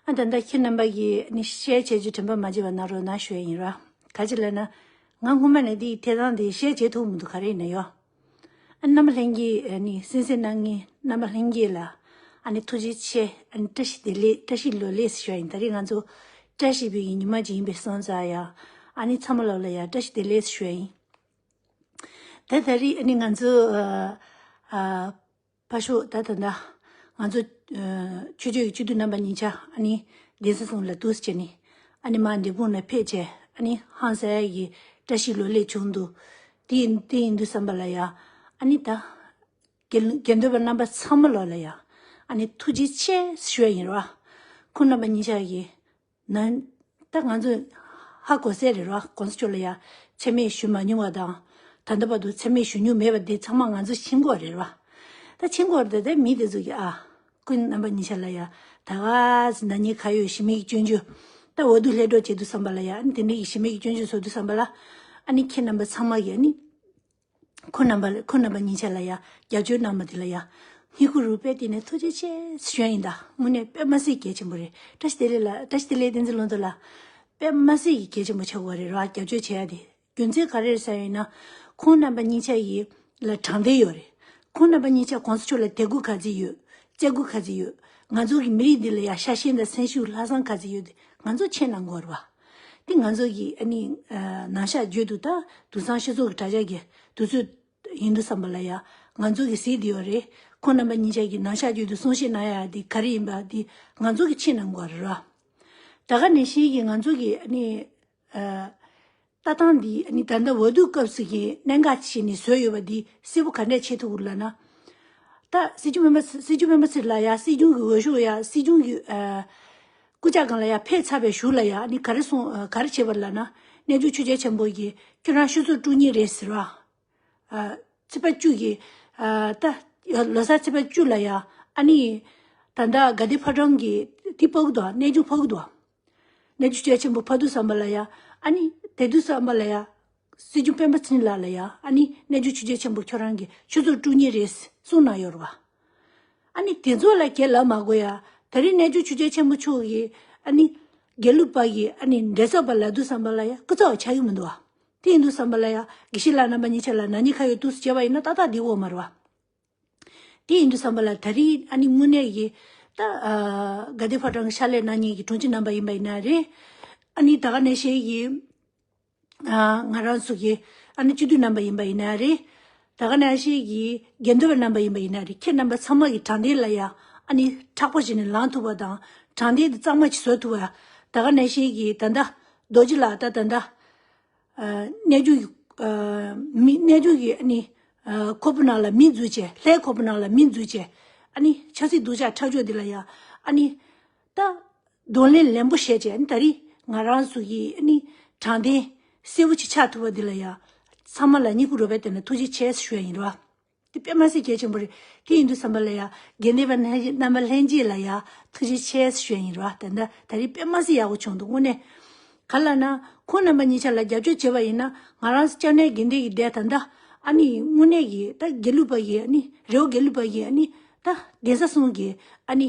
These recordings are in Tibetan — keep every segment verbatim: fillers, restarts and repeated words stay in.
ད་ལྟ་ཁྱེད་རྣམ་པ་གིས་ནི་ཤེར་བྱེད་རྒྱུ་དྲན་པ་མ་བརྗེད་པ་གནང་རོགས་གནང་ཞུ་ཡ་ཡིན་ར། ག་ཅི་ལབ་ན། ང་སྔོན་མ་ནས་འདི་ཐད་གཏོང་འདི་ཤེར་བྱེད་ཐུབ་མི་འདུག་ག་རེ་ཡིན་ན་ཡོ། ཨ་རྣམ་པ་ལྷན་རྒྱས་ནི་གསན་གཟིགས་གནང་མཁན་རྣམ་པ་ལྷན་རྒྱས་ལ་ཨ་ནི་ཐུགས་རྗེ་ཆེ། ཨ་ནི་བཀྲ་ཤིས་བདེ་ལེགས། བཀྲ་ཤིས་ལོ་ལེགས་ཞུ་ཡ་ཡིན། ད་རེས་ང་ཚོ་བཀྲ་ཤིས་པའི་ཉི་མ་ཅིག་ཡིན་པའི་སོང་ཙང་ཡ། ཨ་ནི་ཚང་མ་ལོག་ལ་ཡ་བཀྲ་ཤིས་བདེ་ལེགས་ཞུ་ཡ་ཡིན། ད་ད་རེས་ཨ་ནི་ང་ཚོ་ཨ་ཨ་ཕར་ཞོག་ད་ད་ད་ང་ཚོ་ཨ་ཆོས་སྤྱོད་ཀྱི་སྤྱི་འཐུས་རྣམ་པ་གཉིས་ཆ་ཨ་ནི་གདན་ས་གསུམ་ལ་འདུག་སེ་བྱས་ནས་ཨ་ནི་མར་འདས་པོ་ནས་ཕེབས་བྱས་ཨ་ནི་ཧང་སང་ཡ་གི་བཀྲ་ཤིས་ལོ་ལེགས་བྱུང་འདུག་དེ་ཡིན་དེ་ཡིན་དུས་ཙམ་པ་ལ་ཡ་ཨ་ནི་ད་དགེ་དགེ་འདུན་པ་རྣམ་པ་ཚང་མ་ལོག་ལ་ཡ་ཨ་ནི་ཐུགས་རྗེ་ཆེ་ཞུ་ཡ་ཡིན་ར། ཁོང་རྣམ་པ་གཉིས་ཆ་གི་ན། ད་ང་ཚོ་ཧ་གོ་གསལ་རེད་ར། གོང་ས་མཆོག་ལ་ཡ་མཚན་སྨད་ཞུ་མ་མྱོང་བ་དང་། ད་ལྟ་བར་དུ་མཚན་སྨད་ཞུ་མྱོང་མེད་པ་དེ་ཚང་མ་ང་ཚོ་ཤེས་ཀྱི་ཡོད་རེད་ར། ད་ཤེས་ཀྱི་ཡོད་རེད། ད་མི་དེ་ཚོ་གི་ཨ་ཁོང་རྣམ་པ་གཉིས་ཆ་ལ་ཡ་ད་ག་ཟེ་ན་ནིང་ཁ་ཡོད་གཞི་མེད་ཀྱི་སྐྱོན་བརྗོད། ད་འོས་བསྡུ་སླེབས་འགྲོ་བྱེད་དུས་ཙམ་པ་ལ་ཡ་ཨ་ནི་དེ་འདྲའི་གི་གཞི་མེད་ཀྱི་སྐྱོན་བརྗོད་བཟོ་དུས་ཙམ་པ་ལ་ཨ་ནི་ཁྱེད་རྣམ་པ་ཚང་མ་གི་ཨ་ནི། ཁོང་རྣམ་པ་ཁོང་རྣམ་པ་གཉིས་ཆ་ལ་ཡ་རྒྱབ་སྐྱོར་གནང་བ་དེ་ལ་ཡ་སྙིང་ཁུང་རུས་པའི་གཏིང་ནས་ཐུགས་རྗེ་ཆེ་ཞུ་ཡ་ཡིན། ད་དངོས་གནས་དཔེ་མ་སྲིད་གལ་ཆེན་པོ་རེད། བཀྲ་ཤིས་བདེ་ལེགས་ལ་བཀྲ་ཤིས་བདེ་ལེགས་བསྟན་འཛིན་ལྷུན་གྲུབ་ལགས། དཔེ་མ་སྲིད་ཀྱི་གལ་ཆེན་པོ་ཆགས་ཀྱི་ཡོད་རེད་ར། རྒྱབ་སྐྱོར་བྱེད་ཡ་དེ་རྒྱུ་མཚན་ག་རེ་རེད་ཟེར་བ་ཡིན་ན། ཁོང་རྣམ་པ་གཉིས་ཆ་ཡི་ལ་དྲང་བདེན་ཡོད་རེད། ཁོང་རྣམ་པ་གཉིས་ཆ་གོང་ས་མཆོག་ལ་དད་གུས་ག་ཚོད་ཡོད། བརྩི་བཀུར་ག་ཚོད་ཡོད། ང་ཚོ་གི་མི་རིགས་འདི་ལ་ཡ་ཤ་ཞེན་དང་སེམས་ཤུགས་ལྷག་བསམ་ག་ཚོད་ཡོད་དེ་ང་ཚོ་མཁྱེན་གནང་དགོས་རེད་བ། དེ་ང་ཚོ་གི་ཨ་ནི་ཨ་ནང་བཤད་བརྗོད་དུ་ད་དེང་སང་སྤྱི་ཚོགས་ཀྱི་དྲ་རྒྱ་གི་དུས་ཚོད་ཡིན་དུས་ཙམ་པ་ལ་ཡ་ང་ཚོ་གི་ཟེར་དེ་ཡོད་རེད། ཁོང་རྣམ་པ་གཉིས་ཆ་གི་ནང་བཤད་བརྗོད་དུ་གསུང་བཤད་གནང་ཡ་དེ་ག་རེ་ཡིན་པ་དེ་ང་ཚོ་གི་མཁྱེན་གནང་དགོས་རེད་ར། ད་ག་ནང་བཞིན་གྱི་ང་ཚོ་གི་ཨ་ནི་ཨ་ལྟ་སྟངས་འདི་ཨ་ནི་ད་ལྟ་འོས་བསྡུ་སྐབས་སུ་གི་གནད་འགག་བྱས་ནས་བཟོས་ཡོད་པ་འདི་གསལ་པོ་ག་འདྲས་བྱེད་ཐུབ་དགོས་ལབ་ན། ད་སྲིད་སྐྱོང་སྤེན་པ་སྲིད་སྐྱོང་སྤེན་པ་ཚེ་རིང་ལགས་ཡ་སྲིད་སྐྱོང་གི་འོས་ཤོག་ཡ་སྲིད་སྐྱོང་གི་ཨ་སྐུ་ཕྱྭ་སྒང་ལ་ཡ་ཕེབས་ཚར་བའི་གཞུག་ལ་ཡ་ཨ་ནི་ག་རེ་གསུངས་ཨ་ག་རེ་བྱས་པ་ལབ་ན། རྣལ་འབྱོར་ཆོས་རྒྱལ་ཆེན་པོ་གིས་ཁྱོད་རང་ཆུ་ཚོད་དྲུག་གཉིས་རེད་ཟེར་བ། ཨ་ཚེས་པ་བཅུ་གི་ཨ་ད་ལོ་གསར་ཚེས་པ་བཅུ་ལ་ཡ་ཨ་ནི་ད་ལྟ་དགའ་ལྡན་ཕོ་བྲང་གི་དེ་ཕོག་གི་འདུག་རྣལ་འབྱོར་ཕོག་གི་འདུག་རྣལ་འབྱོར་ཆོས་རྒྱལ་ཆེན་པོ་ཕེབས་དུས་ཙམ་པ་ལ་ཡ་ཨ་ནི་དེ་དུས་ཙམ་པ་ལ་ཡ་སྲིད་སྐྱོང་སྤེན་པ་ཚེ་རིང་ལགས་ལ་ཡ་ཨ་ནི་རྣལ་འབྱོར་ཆོས་རྒྱལ་ཆེན་པོ་ཁྱོད་རང་གིས་ཆུ་ཚོད་དྲུག་གཉིས་རེད་གསུངས་གནང་ཡོད་རེད་བ། ཨ་ནི་དེ་ཚོ་ལ་ཁྱེད་ལབ་མ་དགོས་ཡ། ད་རེས་རྣལ་འབྱོར་ཆོས་རྒྱལ་ཆེན་པོ་མཆོག་གིས་ཨ་ནི་དགེ་ལུགས་པ་གི་ཨ་ནི་འབྲེལ་ཚོགས་པ་ལབ་དུས་ཙམ་པ་ལ་ཡ་སྐུ་ཚབ་ཆགས་ཀྱི་མི་འདུག་བ། དེ་ཡིན་དུས་ཙམ་པ་ལ་ཡ་དགེ་བཤེས་ལགས་རྣམ་པ་གཉིས་ཆ་ལ་ན་ནིང་ཁ་ཡོད་འདུག་སེ་བྱས་པ་ཡིན་ན་ཏག་ཏག་འགྲིག་གི་ཡོད་མ་རེད་བ། དེ་ཡིན་དུས་ཙམ་པ་ལ་ད་རེས་ཨ་ནི་དངོས་གནས་ཀྱི་ད་ཨ་དགའ་ལྡན་ཕོ་བྲང་གི་ཕྱག་ལས་གནང་མཁན་གྱི་དྲུང་ཆེ་རྣམ་པ་ཡིན་པ་ཡིན་ན་རེད། ཨ་ནི་ད་ག་ནང་བཞིན་གྱི་ཨ་ང་རང་ཚོ་གི་ཨ་ནི་སྤྱི་འཐུས་རྣམ་པ་ཡིན་པ་ཡིན་ན་རེད། ད་ག་ནང་བཞིན་གྱི་དགེ་འདུན་པ་རྣམ་པ་ཡིན་པ་ཡིན་ན་རེད། ཁྱེད་རྣམ་པ་ཚང་མ་གི་དྲང་བདེན་ལ་ཡ་ཨ་ནི་མཁྲེགས་པོ་བྱས་ནས་ལངས་ཐུབ་པ་དང་དྲང་བདེན་དེ་གཙང་མ་ཅིག་བཟོ་ཐུབ་པ། ད་ག་ནང་བཞིན་གྱི་ད་ལྟ་རྡོ་རྗེ་ལགས་ད་ད་ལྟ་ཨ་རྣལ་འབྱོར་གྱི་ཨ་མི་རྣལ་འབྱོར་གྱི་ཨ་ནི་ཨ་ཁོག་པའི་ནང་ལ་མི་འཛུལ་བྱས། ལྷའི་ཁོག་པའི་ནང་ལ་མི་འཛུལ་བྱས། ཨ་ནི་ཆབ་སྲིད་སྡུག་ཅག་ཁྲག་སྦྱོར་འདི་ལ་ཡ་ཨ་ནི་ད་གདོང་ལེན་ལན་པོ་བྱས་བྱས། ཨ་ནི་ད་རེས་ང་རང་ཚོ་གི་ཨ་ནི་དྲང་བདེན་གསལ་པོ་ཅིག་ཆགས་ཐུབ་པ་འདི་ལ་ཡ་ཚང་མ་ལ་སྙིང་ཁུང་རུས་པའི་གཏིང་ནས་ཐུགས་རྗེ་ཆེ་ཞུ་ཡ་ཡིན་རེད་བ། དེ་དཔེ་མ་སྲིད་གལ་ཆེན་པོ་རེད། དེ་ཡིན་དུས་ཙམ་པ་ལ་ཡ་དགེ་འདུན་པ་རྣམ་པ་ལྷན་རྒྱས་ལ་ཡ་ཐུགས་རྗེ་ཆེ་ཞུ་ཡ་ཡིན་རེད་བ། ད་ལྟ་ད་རེས་དཔེ་མ་སྲིད་ཡག་པོ་བྱུང་འདུག་དངོས་གནས། ག་ལབ་ན་ཁོང་རྣམ་པ་གཉིས་ཆ་ལ་རྒྱབ་སྐྱོར་བྱས་པ་ཡིན་ན་ང་རང་སྐྱབས་གནས་དགེ་འདུན་གྱི་སྡེ་ད་ལྟ་ཨ་ནི་དངོས་གནས་ཀྱི་ད་དགེ་ལུགས་པ་གི་ཨ་ནི་རི་བོ་དགེ་ལུགས་པ་གི་ཨ་ནི་ད་གདན་ས་གསུམ་གི་ཨ་ནི་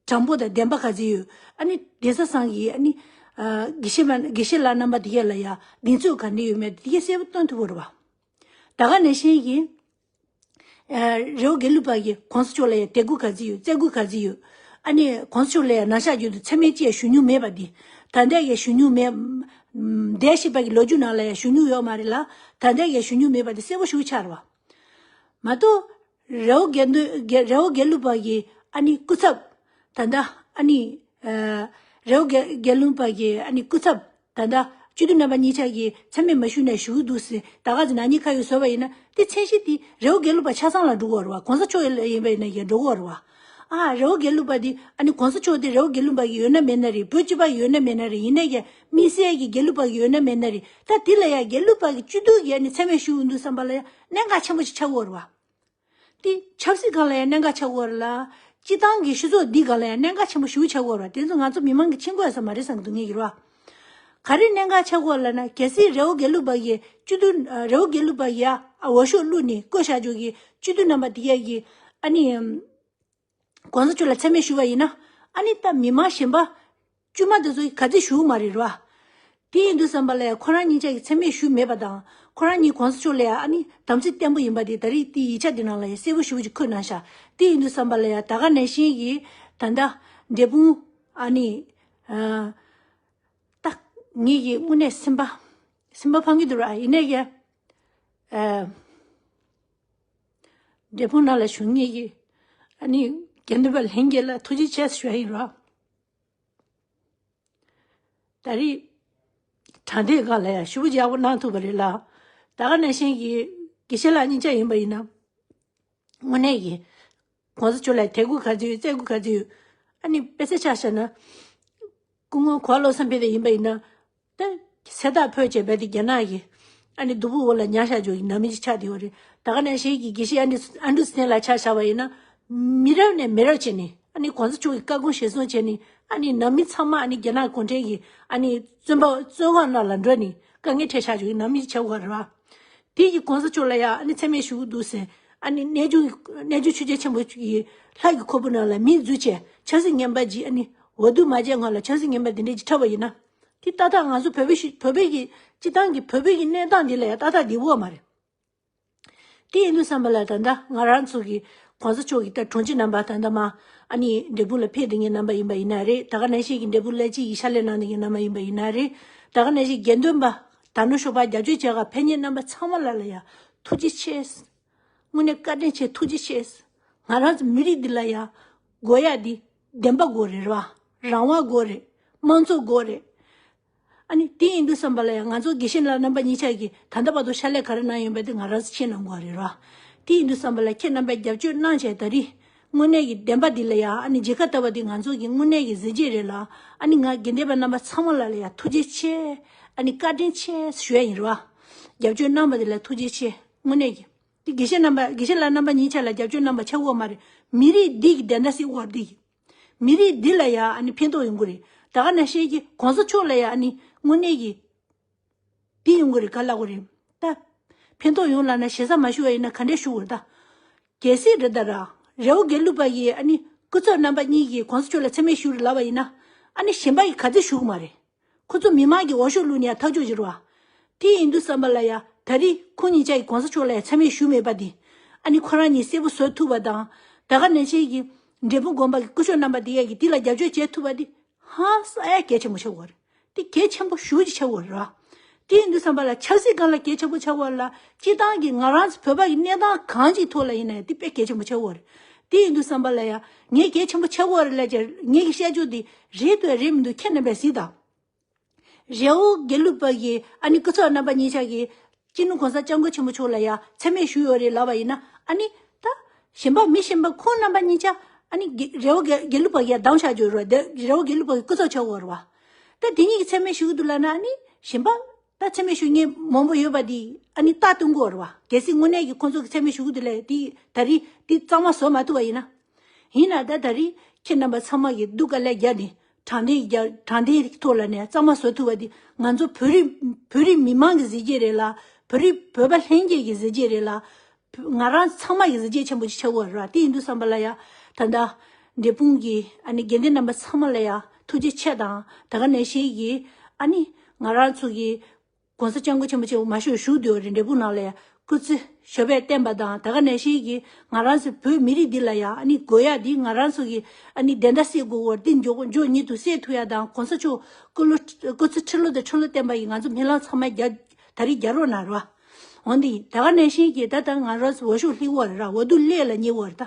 གྲངས་འབོར་དང་བདེན་པ་ག་ཚོད་ཡོད། ཨ་ནི་གདན་ས་གསུམ་གི་ཨ་ནི་ཨ་དགེ་བཤེས་མ་དགེ་བཤེས་ལགས་རྣམ་པ་དེ་གས་ལ་ཡ་གདེང་ཚོད་ག་འདྲ་ཡོད་མེད་དེ་གས་གསལ་པོ་སྟོན་ཐུབ་པ་རེད་བ། ད་ག་ནང་བཞིན་གྱི། ཨ་རི་བོ་དགེ་ལུགས་པ་གིས་གོང་ས་མཆོག་ལ་ཡང་དད་གུས་ག་ཚོད་ཡོད། བརྩི་བཀུར་ག་ཚོད་ཡོད། ཨ་ནི་གོང་ས་མཆོག་ལ་ཡང་ནང་བཤད་རྒྱུན་དུ་མཚན་སྨད་ཅི་ཡང་ཞུ་མྱོང་མེད་པ་འདི། ད་ལྟ་ཡང་ཞུ་མྱོང་མེད། འདས་ཤིང་པ་གི་ལོ་རྒྱུས་ནང་ལ་ཡང་ཞུ་མྱོང་ཡོད་མ་རེད་ལ། ད་ལྟ་ཡང་ཞུ་མྱོང་མེད་པ་འདི་གསལ་པོ་ཞེ་པོ་ཆགས་རེད་བ། མ་གཏོགས། རི་བོ་དགེ་འདུན་དགེ་རི་བོ་དགེ་ལུགས་པ་གི་ཨ་ནི་སྐུ་ཚབ། ད་ལྟ་ཨ་ནི། ཨ་རི་བོ་དགེ་དགེ་ལུགས་པ་གི་ཨ་ནི་སྐུ་ཚབ། ད་ལྟ་སྤྱི་འཐུས་རྣམ་པ་གཉིས་ཆ་གིས་མཚན་སྨད་མ་ཞུས་ནས་བཞུགས་འདུག་ཟེར། ད་ག་ཚོད་ན་ནིང་ཁ་ཡོད་བཟོས་པ་ཡིན་ན་དེ་མཚན་གཞི་དེ་རི་བོ་དགེ་ལུགས་པ་ཆ་ཚང་ལ་འགྲོ་གི་ཡོད་རེད་བ། གོང་ས་མཆོག་ཡིན་པ་ཡིན་ན་ཡང་འགྲོ་གི་ཡོད་རེད་བ། ཨ་རི་བོ་དགེ་ལུགས་པ་དེ་ཨ་ནི་གོང་ས་མཆོག་དེ་རི་བོ་དགེ་ལུགས་པ་གི་ཡོད་ན་མེད་ན་རེད། བོད་སྤྱི་པ་ཡོད་ན་མེད་ན་རེད། ཡིན་ན་ཡང་དམིགས་བསལ་གྱི་དགེ་ལུགས་པ་གི་ཡོད་ན་མེད་ན་རེད། ད་དེ་ལ་ཡང་དགེ་ལུགས་པ་གི་སྤྱི་འཐུས་ཀྱི་ཨ་ནི་མཚན་སྨད་ཞུ་འདུག་བསམ་པ་ལ་ཡང་གནད་འགག་ཆེན་པོ་ཞིག་ཆགས་ཀྱི་ཡོད་རེད་བ། དེ་ཆབ་སྲིད་སྒང་ལ་ཡང་གནད་འགག་ཆགས་ཀྱི་ཡོད་རེད་ལ། སྤྱི་བཏང་གི་སྤྱི་ཚོགས་འདི་སྒང་ལ་ཡང་གནད་འགག་ཆེན་པོ་ཞེ་པོ་ཆགས་ཀྱི་ཡོད་རེད་བ། དེ་ཚོ་ང་ཚོ་མི་མང་གིས་མཁྱེན་དགོས་ས་མ་རེད་བསམ་གྱི་འདུག་ངེད་ཀྱིས་རེད་བ། ག་རེ་གནད་འགག་ཆགས་ཀྱི་ཡོད་ལབ་ན། གལ་སྲིད་རི་བོ་དགེ་ལུགས་པ་གིས་སྤྱི་འཐུས་རི་བོ་དགེ་ལུགས་པ་ཡ་འོས་ཤོག་བླུགས་ནས་བསྐོས་བཞག་རྒྱུ་གི་སྤྱི་འཐུས་རྣམ་པ་དེ་གས་ཀྱིས་ཨ་ནི། གོང་ས་མཆོག་ལ་མཚན་སྨད་ཞུ་བ་ཡིན་ན། ཨ་ནི་ད་མི་མང་གཞན་པ་ དཀྱུས་མ་དེ་ཚོ་ག་ཚོད་ཞུ་གི་མ་རེད་ར། དེ་ཡིན་དུས་ཙམ་པ་ལ་ཡ་ཁོ་རང་གཉིས་ཆ་གི་མཚན་སྨད་ཞུས་མེད་པ་དང་། ཁོ་རང་གཉིས་གོང་ས་མཆོག་ལ་ཡ་ཨ་ནི་དམ་ཚིག་བརྟན་པོ་ཡིན་པ་དེ་ད་རེས་དེ་ཡིག་ཆ་དེ་ནང་ལ་ཡ་གསལ་པོ་ཞེ་པོ་ཅིག་འཁོད་གནང་ཤག་དེ་ཡིན་དུས་ཙམ་པ་ལ་ཡ་ད་ག་ནང་བཞིན་གྱི་ད་ལྟ་འབྲས་སྤུངས་ཨ་ནི་ཨ། ད་ངེད་ཀྱི་དངོས་གནས་སེམས་པ་སེམས་པ་ཕམ་གྱི་འདུག་ར། ཡིན་ནའི་ཀྱི་ཨ། འབྲས་སྤུངས་ནང་ལ་བཞུགས་མཁན་གྱི་ཨ་ནི་དགེ་འདུན་པ་ལྷན་རྒྱས་ལ་ཐུགས་རྗེ་ཆེ་ཞུ་ཡ་ཡིན་ར། ད་རེས་དྲང་བདེན་སྒང་ལ་ཡང་ཞུ་བ་ཡག་པོ་གནང་ཐུབ་པ་རེད་ལ། ད་ག་ནང་བཞིན་གྱི་དགེ་བཤེས་ལགས་གཉིས་ཆ་ཡིན་པ་ཡིན་ན། དངོས་གནས་ཀྱི་གོང་ས་མཆོག་ལ་དད་གུས་ག་ཚོད་ཡོད། བརྩི་བཀུར་ག་ཚོད་ཡོད། ཨ་ནི་དཔེ་ཆ་ཆ་བཞག་ན། སྐུ་ངོ་གོ་བ་བློ་བཟང་ཕེབས་དེ་ཡིན་པ་ཡིན་ན། ད་གསལ་བརྡ་ཕུལ་བྱས་པ་དེ་རྒྱ་ནག་གི་ཨ་ནི་སྡུག་པོ་འོག་ལ་ཉར་བཞག་རྒྱུ་ཡི་ནང་མི་ཅིག་ཆགས་བསྡད་ཡོད་རེད། ད་ག་ནང་བཞིན་གྱི་དགེ་བཤེས་ཨ་ནི་ཨན་ཌུ་སི་ཊན་ལ་ཆ་བཞག་པ་ཡིན་ན། མི་རབས་ནས་མི་རབས་བྱས་ནས་ཨ་ནི་གོང་ས་མཆོག་གི་བཀའ་དགོངས་གཞིར་བཟུང་བྱས་ནས་ཨ་ནི་ནང་མི་ཚང་མ་ཨ་ནི་རྒྱ་ནག་གུང་ཁྲན་གྱི་ཨ་ནི་བཙོན་པ་བཙོན་ཁང་ནང་ལ་འགྲོ་ནས་དཀའ་ངལ་འཕྲད་བཞག་རྒྱུ་ཡི་ནང་མི་ཅིག་ཆགས་ཡོད་རེད་བ། དེ་ཡི་གོང་ས་མཆོག་ལ་ཡང་ཨ་ནི་མཚན་སྨད་ཞུ་གི་འདུག་ཟེར། ཨ་ནི་གནས་ཆུང་གནས་ཆུང་ཆོས་རྒྱལ་ཆེན་པོ་ཡི་ལྷ་གི་ཁོལ་པོ་ནང་ལ་མིང་འཛུལ་བྱས་ཆབ་སྲིད་ངན་པ་ཅིག་ཨ་ནི་འོས་བསྡུ་མ་བྱས་སྔོན་ལ་ཆབ་སྲིད་ངན་པ་འདི་འདྲས་ཅིག་འཁྲབ་པ་ཡིན་ན། དེ་ཏག་ཏག་ང་ཚོ་བོད་པའི་ཤི་བོད་པའི་གི་སྤྱི་བཏང་གི་བོད་པའི་གི་གནས་སྟངས་འདི་ལ་ཡང་ཏག་ཏག་བདེ་པོ་མ་རེད། དེ་ཡིན་དུས་ཙམ་པ་ལ་ད་ལྟ་ང་རང་ཚོ་གི་གོང་ས་མཆོག་གི་ད་དྲུང་ཆེ་རྣམ་པ་ད་ལྟ་མ་ཨ་ནི་འབྲས་སྤུངས་ལ་ཕེབས་བསྡད་མཁན་རྣམ་པ་ཡིན་པ་ཡིན་ན་རེད། ད་ག་ནང་བཞིན་གྱི་འབྲས་སྤུངས་བླ་སྤྱི་ཡི་ཕྱག་ལས་གནང་བསྡད་མཁན་རྣམ་པ་ཡིན་པ་ཡིན་ན་རེད། ད་ག་ནང་བཞིན་དགེ་འདུན་པ་དར་ནོར་ཤོར་བ་རྒྱབ་སྐྱོར་བྱེད་ག་ཕེབས་མཁན་རྣམ་པ་ཚང་མ་ལ་ལ་ཡ་ཐུགས་རྗེ་ཆེ། དངོས་གནས་བཀའ་དྲིན་ཆེ། ཐུགས་རྗེ་ཆེ། ང་རང་ཚོ་མི་རིགས་འདི་ལ་ཡ་དགོས་ཡ་འདི་བདེན་པ་དགོས་རེད་ར། རང་དབང་དགོས་རེད། དམངས་གཙོ་དགོས་རེད། ཨ་ནི་དེ་ཡིན་དུས་ཙམ་པ་ལ་ཡང་ང་ཚོ་དགེ་བཤེས་ལགས་རྣམ་པ་གཉིས་ཆ་གིས་ད་ལྟ་བར་དུ་ཕྱག་ལས་ག་རེ་གནང་ཡོད་པ་དེ་ང་རང་ཚོ་ཤེས་གནང་དགོས་རེད་ར། དེ་ཡིན་དུས་ཙམ་པ་ལ་ཁྱེད་རྣམ་པས་རྒྱབ་སྐྱོར་གནང་བྱས་ད་རེས་དངོས་གནས་ཀྱི་བདེན་པ་འདི་ལ་ཡང་ཨ་ནི་མཇལ་ཁ་བལྟ་བ་འདི་ང་ཚོ་གི་དངོས་གནས་ཀྱི་གཟི་བརྗིད་རེད་ལ། ཨ་ནི་ང་དགེ་འདུན་པ་རྣམ་པ་ཚང་མ་ལ་ལ་ཡང་ཐུགས་རྗེ་ཆེ། ཨ་ནི་བཀའ་དྲིན་ཆེ་ཞུ་ཡ་ཡིན་ར། རྒྱབ་སྐྱོར་གནང་བ་འདི་ལ་ཐུགས་རྗེ་ཆེ། དངོས་གནས་ཀྱི། དེ་དགེ་བཤེས་རྣམ་པ་དགེ་བཤེས་ལགས་རྣམ་པ་གཉིས་ཆ་ལ་རྒྱབ་སྐྱོར་གནང་བ་ཆགས་ཡོད་མ་རེད། མི་རིགས་འདི་གི་བདེན་མཐའ་སེལ་དགོས་འདི་གི། མི་རིགས་འདི་ལ་ཡ་ཨ་ནི་ཕན་ཐོགས་ཡོང་གི་རེད། ད་ག་ནང་བཞིན་གྱི་གོང་ས་མཆོག་ལ་ཡ་ཨ་ནི་དངོས་གནས་ཀྱི་འདི་ཡོང་གི་རེད། ག་ལབ་དགོས་རེད་ད། ཕན་ཐོགས་ཡོང་ལབ་ན་ཞེ་ས་མ་ཞུ་བ་ཡིན་ན་ག་འདྲས་ཞུ་དགོས་རེད་ད། གལ་སྲིད་རེད་ད་ར། རི་བོ་དགེ་ལུགས་པ་ཡིས་ཨ་ནི་སྐུ་ཚབ་རྣམ་པ་གཉིས་ཀྱིས་གོང་ས་མཆོག་ལ་མཚན་སྨད་ཞུ་རེད་ལབ་པ་ཡིན་ན། ཨ་ནི་གཞན་པ་ཡིས་ག་ཚོད་ཞུ་གི་མ་རེད། ཁོ་ཚོ་མི་མང་གི་འོས་ཤོག་བླུགས་ནས་ཡང་ཐག་གཅོད་བྱེད་རོགས། དེ་ཡིན་དུས་ཙམ་པ་ལ་ཡ་ད་རེས་ཁོང་གཉིས་ཆ་ཡི་གོང་ས་མཆོག་ལ་ཡ་མཚན་སྨད་ཞུས་མེད་པ་དེ། ཨ་ནི་ཁོ་རང་གཉིས་གསལ་པོ་བཟོ་ཐུབ་པ་དང་། ད་ག་ནང་བཞིན་གྱི་འབྲས་སྤུངས་དགོན་པ་གི་སྐུ་ཞབས་རྣམ་པ་དེ་ཡ་གི་དེ་ལ་རྒྱབ་སྐྱོར་བྱེད་ཐུབ་པ་དེ་ཧང་སང་ཡ་གལ་ཆེན་པོ་ཆགས་ཡོད་རེད། དེ་གལ་ཆེན་པོ་ཞེ་པོ་ཅིག་ཆགས་ཡོད་རེད། དེ་ཡིན་དུས་ཙམ་པ་ལ་ཆབ་སྲིད་སྒང་ལ་གལ་ཆེན་པོ་ཆགས་ཡོད་ལ། སྤྱི་བཏང་གི་ང་རང་ཚོ་བོད་པ་གི་གནས་སྟངས་གང་ཅིའི་ཐོག་ལ་ཡིན་ན་ཡང་དེ་དཔེ་གལ་ཆེན་པོ་ཆགས་ཡོད་རེད། དེ་ཡིན་དུས་ཙམ་པ་ལ་ཡ་ངས་གལ་ཆེན་པོ་ཆགས་ཡོད་རེད་ལབ་ཀྱང་ངེད་ཀྱི་བཤད་རྒྱུ་དེ་རེད་འདུག་རེད་མི་འདུག་ཁྱེད་རྣམ་པས་གཟིགས་དང་། རི་བོ་དགེ་ལུགས་པ་གི་ཨ་ནི་སྐུ་ཚབ་རྣམ་པ་གཉིས་ཆ་གིས་སྤྱི་ནོར་གོང་ས་སྐྱབས་མགོན་ཆེན་པོ་མཆོག་ལ་ཡ་མཚན་སྨད་ཞུས་ཡོད་རེད་ལབ་པ་ཡིན་ན། ཨ་ནི་ད་གཞན་པ་མི་གཞན་པ་ཁོང་རྣམ་པ་གཉིས་ཆ་ཨ་ནི་དགེ་རི་བོ་དགེ་དགེ་ལུགས་པ་གིས་ཡ་བདམས་བཞག་རྒྱུ་རེད་བ། དེ་རི་བོ་དགེ་ལུགས་པ་གི་སྐུ་ཚབ་ཆགས་ཡོད་རེད་བ། ད་དེ་གཉིས་ཀྱིས་མཚན་སྨད་ཞུ་གི་འདུག་ལབ་ན། ཨ་ནི་གཞན་པ་ད་མཚན་སྨད་ཞུ་མཁན་མང་པོ་ཡོད་པ་དེ་ཨ་ནི་རྟགས་སྟོན་གྱི་ཡོད་རེད་བ། གལ་སྲིད་དངོས་གནས་ཀྱི་ཁོང་ཚོ་གིས་མཚན་སྨད་ཞུ་གི་འདུག་ལབ་དེ་ད་རེས་དེ་གཙང་མ་བཟོ་མ་ཐུབ་པ་ཡིན་ན། ཡིན་ན་ད་ད་རེས་ཁྱེད་རྣམ་པ་ཚང་མ་གིས་སྡུག་དཀའ་ལས་བརྒྱབ་ནས་དྲང་བདེན་རྒྱ་དྲང་བདེན་ཐོག་ལ་ནས་གཙང་མ་བཟོ་ཐུབ་པ་འདི་ང་ཚོ་བོད་རིགས་བོད་རིགས་མི་མང་གི་གཟི་བརྗིད་རེད་ལ། བོད་རིགས་བོད་པ་ལྷན་རྒྱས་ཀྱི་གཟི་བརྗིད་རེད་ལ། ང་རང་ཚང་མ་གི་གཟི་བརྗིད་ཆེན་པོ་ཞིག་ཆགས་ཡོད་རེད། དེ་ཡིན་དུས་ཙམ་པ་ལ་ཡ་ད་ལྟ་འབྲས་སྤུངས་ཀྱི་ཨ་ནི་དགེ་འདུན་རྣམ་པ་ཚང་མ་ལ་ཡ་ཐུགས་རྗེ་ཆེ་དང་། ད་ག་ནང་བཞིན་གྱི་ཨ་ནི་ང་རང་ཚོ་གི་གོང་ས་སྐྱབས་མགོན་ཆེན་པོ་མཆོག་མ་ཞུ་བཞུགས་སྡོད་རེད། འབྲས་སྤུངས་ནང་ལ་ཡ་སྐུ་ཚེ་ཞབས་པད་བརྟན་པ་དང་། ད་ག་ནང་བཞིན་གྱི་ང་རང་ཚོ་བོད་མི་རིགས་འདི་ལ་ཡ་ཨ་ནི་དགོས་ཡ་འདི་ང་རང་ཚོ་གི་ཨ་ནི་བདེན་མཐའ་གསལ་དགོས་བར་འདི་མགྱོགས་མགྱོགས་ཉིད་དུ་གསལ་ཐུབ་ཡ་དང་། གོང་ས་མཆོག་སྐུ་ལོ་སྐུ་ཚེ་ཁྲི་ལོ་དང་ཁྲི་ལོ་བརྟན་པ་ཡི་ང་ཚོ་སྨོན་ལམ་ཚང་མ་རྒྱ་ད་རེས་རྒྱག་རོགས་གནང་རོགས། འོན་ཏེ་ད་ག་ནང་བཞིན་གྱི་ད་ལྟ་ང་རང་ཚོ་འོས་ཤོག་སླེབས་ཡོད་རེད་ར། འོས་བསྡུ་སླེབས་ལ་ཉེ་བར་ད།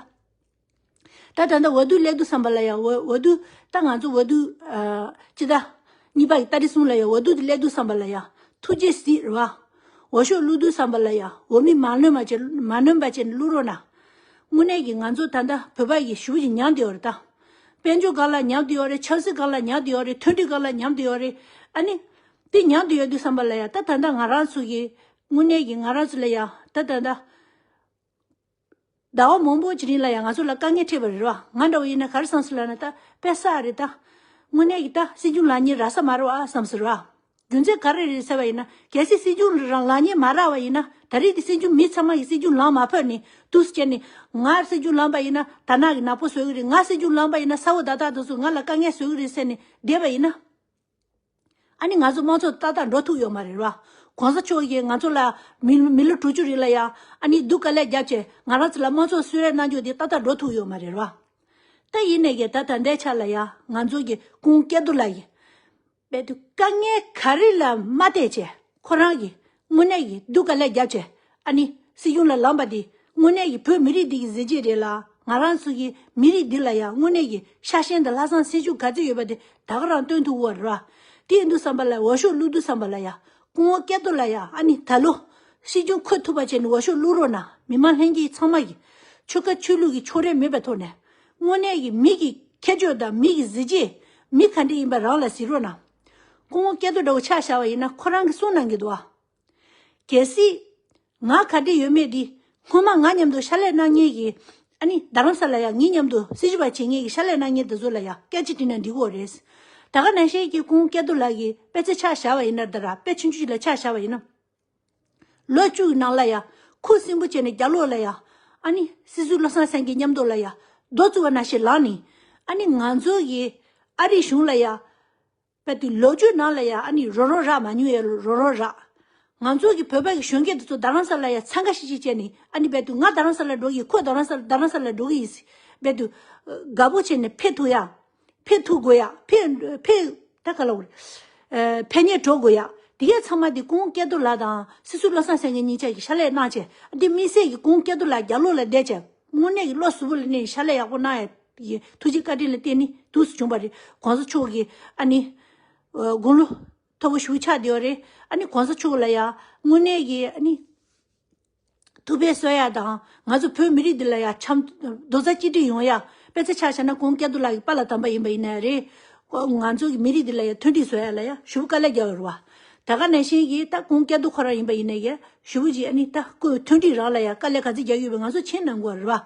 ད་ད་ལྟ་འོས་བསྡུ་སླེབས་དུས་ཙམ་པ་ལ་ཡ་འོས་འོས་བསྡུ་ད་ང་ཚོ་འོས་བསྡུ་ཨ་སྤྱི་ཟླ་གཉིས་པ་ཡི་ཏ་རིག་གསུམ་ལ་ཡ་འོས་བསྡུ་དེ་སླེབས་དུས་ཙམ་པ་ལ་ཡ་ཐུགས་རྗེ་གཟིགས་རེད་བ། འོས་ཤོག་བླུགས་དུས་ཙམ་པ་ལ་ཡ་འོས་མི་མ་ལོན་པ་བྱས་མ་ལོན་པ་བྱས་ནས་བླུགས་རོགས་གནང་། དངོས་གནས་ཀྱི་ང་ཚོ་ད་ལྟ་བོད་པ་ཡི་ཞུ་ཞིག་ཉམས་བསྡད་ཡོད་རེད་ད། དཔལ་འབྱོར་སྒང་ལ་ཉམས་བསྡད་ཡོད་རེད། ཆབ་སྲིད་སྒང་ལ་ཉམས་བསྡད་ཡོད་རེད། མཐུན་སྒྲིལ་སྒང་ལ་ཉམས་བསྡད་ཡོད་རེད། ཨ་ནི་དེ་ཉམས་བསྡད་ཡོད་དུས་ཙམ་པ་ལ་ཡ་ད་ད་ལྟ་ང་རང་ཚོ་གི་དངོས་གནས་ཀྱི་ང་རང་ཚོ་ལ་ཡ་ད་ད་ལྟ། ཟླ་བ་མང་པོ་ཅིག་རིང་ལ་ཡང་ང་ཚོ་ལ་དཀའ་ངལ་འཕྲད་པ་རེད་བ། ང་འདྲ་བོ་ཡིན་ན་ག་རེ་བསམ་སོང་ལབ་ན། ད་དཔེ་བསགས་རེད་ད། དངོས་གནས་ཀྱི་ད་སྲིད་སྐྱོང་ལགས་གཉིས་རག་ས་མ་རེད་བ་བསམ་སོང་ར། རྒྱུ་མཚན་ག་རེ་རེད་ཟེར་བ་ཡིན་ན། གལ་སྲིད་སྲིད་སྐྱོང་རང་ལངས་ཉེན་མ་རག་པ་ཡིན་ན། ད་རེས་དེ་སྲིད་སྐྱོང་མི་ཚང་མ་གིས་སྲིད་སྐྱོང་ལངས་མ་ཕོད་ནས་འདུག་སེ་བྱས་ནས། ང་སྲིད་སྐྱོང་ལངས་པ་ཡིན་ན་དར་ནག་གི་ནག་པོ་བཟོ་གི་རེད། ང་སྲིད་སྐྱོང་ལངས་པ་ཡིན་ན་ས་འོག་བརྡ་རྟགས་དེ་ཚོ་ང་ལ་དཀའ་ངལ་བཟོ་གི་རེད་ཟེར་ནས་བསྡད་པ་ཡིན་ན། ཨ་ནི་ང་ཚོ་དམངས་གཙོ་ཏག་ཏག་འགྲོ་ཐུབ་ཡོད་མ་རེད་ར། གོང་ས་མཆོག་གིས་ང་ཚོ་ལ་མི་མི་ལོ་དྲུག་ཅུ་རིང་ལ་ཡ་ཨ་ནི་སྡུག་དཀའ་ལས་བརྒྱབ་བྱས་ང་རང་ཚོ་ལ་དམངས་གཙོ་གསོལ་རས་གནང་རྒྱུ་དེ་ཏག་ཏག་འགྲོ་ཐུབ་ཡོད་མ་རེད་ར། ད་ཡིན་ནའི་གི་ད་ད་ལྟའི་ཆ་ལ་ཡ་ང་ཚོ་གི་སྐུ་ངོ་སྐལ་རྡོར་ལགས་ཀྱིས་དཔེ་དུ་དཀའ་ངལ་ག་རེ་ལ་མ་བལྟས་བྱས་ཁོ་རང་གིས་དངོས་གནས་ཀྱི་སྡུག་དཀའ་ལས་བརྒྱབ་བྱས་ཨ་ནི་སྲིད་སྐྱོང་ལ་ལངས་པ་འདི་དངོས་གནས་ཀྱི་བོད་མི་རིགས་འདི་གི་གཟི་བརྗིད་རེད་ལ། ང་རང་ཚོ་གི་མི་རིགས་འདི་ལ་ཡང་དངོས་གནས་ཀྱི་ཤ་ཞེན་དང་ལྷག་བསམ་སེམས་ཤུགས་ག་ཚོད་ཡོད་པ་དེ་ད་ག་རང་སྟོན་ཐུབ་པ་རེད་བ། དེ་ཡིན་དུས་ཙམ་པ་ལ་འོས་ཤོག་བླུག་དུས་ཙམ་པ་ལ་ཡ་སྐུ་ངོ་སྐལ་རྡོར་ལགས་ཡ་ཨ་ནི་ད་ལོ་སྲིད་སྐྱོང་འཁོད་ཐུབ་པ་བྱས་ནས་འོས་ཤོག་བླུག་རོགས་གནང་། མི་མང་ལྷན་རྒྱས་ཚང་མ་གི་ཆོལ་ཁ་ཆོས་ལུགས་ཀྱི་ཕྱོགས་རིས་མེད་པའི་ཐོག་ནས་དངོས་གནས་ཀྱི་མི་གི་ཁྱད་ཆོས་དང་མི་གི་གཟི་བརྗིད་མི་ག་འདྲ་ཡིན་པ་རང་ལ་གཟིགས་རོགས་གནང་། སྐུ་ངོ་སྐལ་རྡོར་འདྲ་བོ་ཆ་བཞག་པ་ཡིན་ན་ཁོ་རང་གིས་གསུངས་གནང་གི་འདུག་ཨ། གལ་སྲིད་ང་ག་འདྲ་ཡོད་མེད་འདི་སྔོན་མ་ང་མཉམ་དུ་ཕྱག་ལས་གནང་མཁན་གྱི་ཨ་ནི་རྡ་རམ་ས་ལ་ཡ་ངའི་མཉམ་དུ་སྲིད་བྱུས་པ་བྱེད་མཁན་གྱི་ཕྱག་ལས་གནང་མཁན་དེ་ཚོ་ལ་ཡ་སྐད་ཆ་དྲིས་ན་འགྲིག་གི་རེད། ད་ག་ནང་བཞིན་གྱི་སྐུ་ངོ་སྐལ་རྡོར་ལགས་ཀྱི་དཔེ་ཆ་ཆ་བཞག་པ་ཡིན་ན། ད་ར་དཔེ་ཆུང་ཆུང་ཞིག་ལ་ཆ་བཞག་པ་ཡིན་ན། ལོ་བཅུ་གི་ནང་ལ་ཡ་ཁུ་སིམ་པོ་བྱས་ནས་རྒྱབ་ལོགས་ལ་ཡ་ཨ་ནི་སྲིད་ཟུར་བློ་བཟང་སེང་གེ་མཉམ་དུ་ལ་ཡ་རྡོ་བཙུགས་པ་ནང་བཞིན་ལངས་ནས་ཨ་ནི་ང་ཚོ་གི་ཨ་རིའི་གཞུང་ལ་ཡ། དཔེ་དུས་ལོ་རྒྱུས་ནང་ལ་ཡ་ཨ་ནི་རོ་རོ་རག་མ་མྱོང་ཡ་རོ་རོ་རག་ང་ཚོ་གི་བོད་པ་གི་གཞོན་སྐྱེས་དེ་ཚོ་རྡ་རམ་ས་ལ་ཡ་འཚང་ཁ་ཤིག་ཤིག་བྱས་ནས་ཨ་ནི་དཔེ་དུས་ང་རྡ་རམ་ས་ལ་འགྲོ་གི་ཡིན། ཁོ་རྡ་རམ་ས་རྡ་རམ་ས་ལ་འགྲོ་གི་ཡིན། དཔེ་དུས་དགའ་པོ་བྱས་ནས་ཕེབས་ཐུབ་ཡ། ཕེབས་ཐུབ་དགོས་ཡ། ཕེབས་ཕེབས་ད་ག་ལ་འོ་རེད། ཕེབས་ཉེས་འགྲོ་དགོས་ཡ། དེ་གས་ཚང་མ་དེ་སྐུ་ངོ་སྐལ་རྡོར་ལགས་དང་སྲིད་ཟུར་བློ་བཟང་སེང་གེ་གཉིས་ཆ་གི་ཕྱག་ལས་གནང་བྱས་དེ་དམིགས་བསལ་གྱི་སྐུ་ངོ་སྐལ་རྡོར་ལགས་རྒྱབ་ལོགས་ལ་བསྡད་བྱས་དངོས་གནས་ཀྱི་བློ་གཟུ་བོ་ལ་གནས་ཕྱག་ལས་ཡག་པོ་གནང་ཡ། ཡི་ཐུགས་རྗེ་བཀའ་དྲིན་ལ་བརྟེན་ནས་འདུག་སེ་བྱུང་བ་རེད། གོང་ས་མཆོག་གིས་ཨ་ནི་དགུང་ལོ་མཐོ་པོ་ཞིག་ཆགས་བསྡད་པ་རེད། ཨ་ནི་གོང་ས་མཆོག་ལ་ཡ་དངོས་གནས་ཀྱི་ཨ་ནི་ཐུགས་ཕན་གསོས་ཡ་དང་ང་ཚོ་བོད་མི་རིགས་འདི་ལ་ཡ་འཆམ་རྡོག་རྩ་གཅིག་སྒྲིལ་ཡོང་ཡ། དཔེ་ཆ་ཆ་བཞག་ན་སྐུ་ངོ་སྐལ་རྡོར་ལགས་ཀྱི་པཱ་ལགས་དམ་པ་ཡིན་པ་ཡིན་ན་རེད། ང་ཚོ་གི་མི་རིགས་འདི་ལ་ཡ་མཐུན་སྒྲིལ་བཟོ་ཡ་ལ་ཡ་ཞེ་པོ་དཀའ་ལས་རྒྱག་ཡོད་རེད་བ། ད་ག་ནང་བཞིན་གྱི་ད་སྐུ་ངོ་སྐལ་རྡོར་ཁོ་རང་ཡིན་པ་ཡིན་ན་ཡ་ཞེ་པོ་ཅིག་ཨ་ནི་ད་ཁོས་མཐུན་སྒྲིལ་རང་ལ་ཡ་དཀའ་ལས་ག་ཚོད་རྒྱག་ཡོད་པ་ང་ཚོ་མཁྱེན་གནང་དགོས་རེད་བ།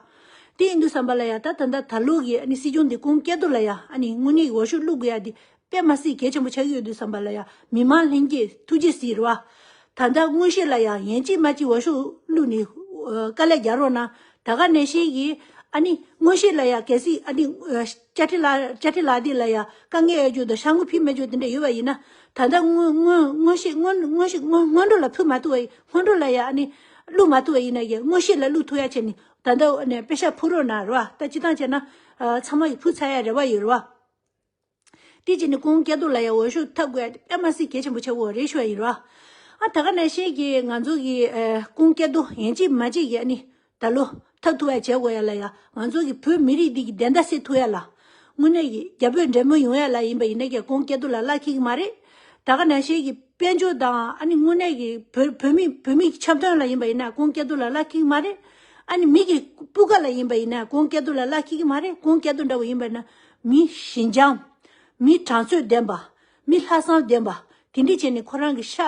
དེ་ཡིན་དུས་ཙམ་པ་ལ་ཡ་ད་ད་ལྟ་ད་ལོ་གི་ཨ་ནི་སྲིད་སྐྱོང་འདི་སྐུ་ངོ་སྐལ་རྡོར་ལ་ཡ་ཨ་ནི་དངོས་གནས་ཀྱི་འོས་ཤོག་བླུག་དགོས་ཡ་འདི་དཔེ་མ་སྲིད་གལ་ཆེན་པོ་ཆགས་ཀྱི་ཡོད་དུས་ཙམ་པ་ལ་ཡ་མི་མང་ལྷན་རྒྱས་ཐུགས་རྗེ་གཟིགས་རེད་བ། ད་ལྟ་དངོས་གཞི་ལ་ཡ་ཡིན་གཅིག་མིན་གཅིག་འོས་ཤོག་བླུགས་ནས་ཨ་དཀའ་ལས་རྒྱག་རོགས་གནང་། ད་ག་ནང་བཞིན་གྱི་ཨ་ནི་དངོས་གཞི་ལ་ཡ་གལ་སྲིད་ཨ་ནི་ཨ་བཅའ་ཁྲིམས་ལག་བཅའ་ཁྲིམས་ལག་དེབ་ལ་ཡ་དཀའ་ངལ་ཡོད་རྒྱུ་དང་ཤ་ངོ་ཕུད་མེད་རྒྱུ་དེ་འདྲ་ཡོད་པ་ཡིན་ན། ད་ལྟ་དངོས་དངོས་དངོས་གཞི་སྔོན་དངོས་གཞི་སྔོན་སྔོན་འགྲོ་ལ་ཕུད་མ་ཐུབ་པ་ཡིན། སྔོན་འགྲོ་ལ་ཡ་ཨ་ནི་བླུགས་མ་ཐུབ་པ་ཡིན་ན་ཡང་དངོས་གཞི་ལ་བླུགས་ཐུབ་ཡ་བྱས་ནས་ད་ལྟ་ཨ་ནི་པེ་ཤག་ཕུལ་རོགས་གནང་རེད་བ། ད་སྤྱིར་བཏང་བྱས་ན་ཨ་ཚང་མ་ཡི་ཕུལ་ཚར་ཡ་རེ་བ་ཡོད་རེད་བ། དེ་བྱས་ནས་སྐུ་ངོ་སྐལ་རྡོར་ལགས་ཡ་འོས་ཤོག་འཐབ་དགོས་ཡ་དེ་དཔེ་མ་སྲིད་གལ་ཆེན་པོ་ཆགས་ཀྱི་ཡོད་རེད་ཞུ་ཡ་ཡིན་ར། ཨ་ད་ག་ནང་བཞིན་གྱི་ང་ཚོ་གི་ཨ་སྐུ་ངོ་སྐལ་རྡོར་ཡིན་གཅིག་མིན་གཅིག་གི་ཨ་ནི་ད་ལོ་འཐབ་ཐུབ་ཡ་བྱེད་དགོས་ཡ་ལ་ཡ་ང་ཚོ་གི་བོད་མི་རིགས་འདི་གི་བདེན་མཐའ་གསལ་ཐུབ་ཡ་ལ་དངོས་གནས་ཀྱི་རྒྱ་བོད་འབྲེལ་མོལ་ཡོང་ཡ་ལ་ཡིན་པ་ཡིན་ན་ཀྱང་སྐུ་ངོ་སྐལ་རྡོར་ལགས་ལག་འཁེལ་གི་མ་རེད། ད་ག་ནང་བཞིན་གྱི་དཔལ་འབྱོར་དང་ཨ་ནི་དངོས་གནས་ཀྱི་བོད་བོད་མི་བོད་མི་གི་འཆམ་མཐུན་ལ་ཡིན་པ་ཡིན་ན་སྐུ་ངོ་སྐལ་རྡོར་ལགས་ལག་འཁེལ་གི་མ་རེད། ཨ་ནི་མི་གི་སྤུས་ཀ་ལ་ཡིན་པ་ཡིན་ན་སྐུ་ངོ་སྐལ་རྡོར་ལགས་ལག་འཁེལ་གི་མ་རེད། སྐུ་ངོ་སྐལ་རྡོར་འདྲ་བོ་ཡིན་པ་ཡིན་ན་མི་ཞི་འཇམ། མི་དྲང་ཚུལ་ལྡན་པ། མི་ལྷག་བསམ་ལྡན་པ། དེ་འདྲ་བྱས་ནས་ཁོ་རང་གི་ཤ་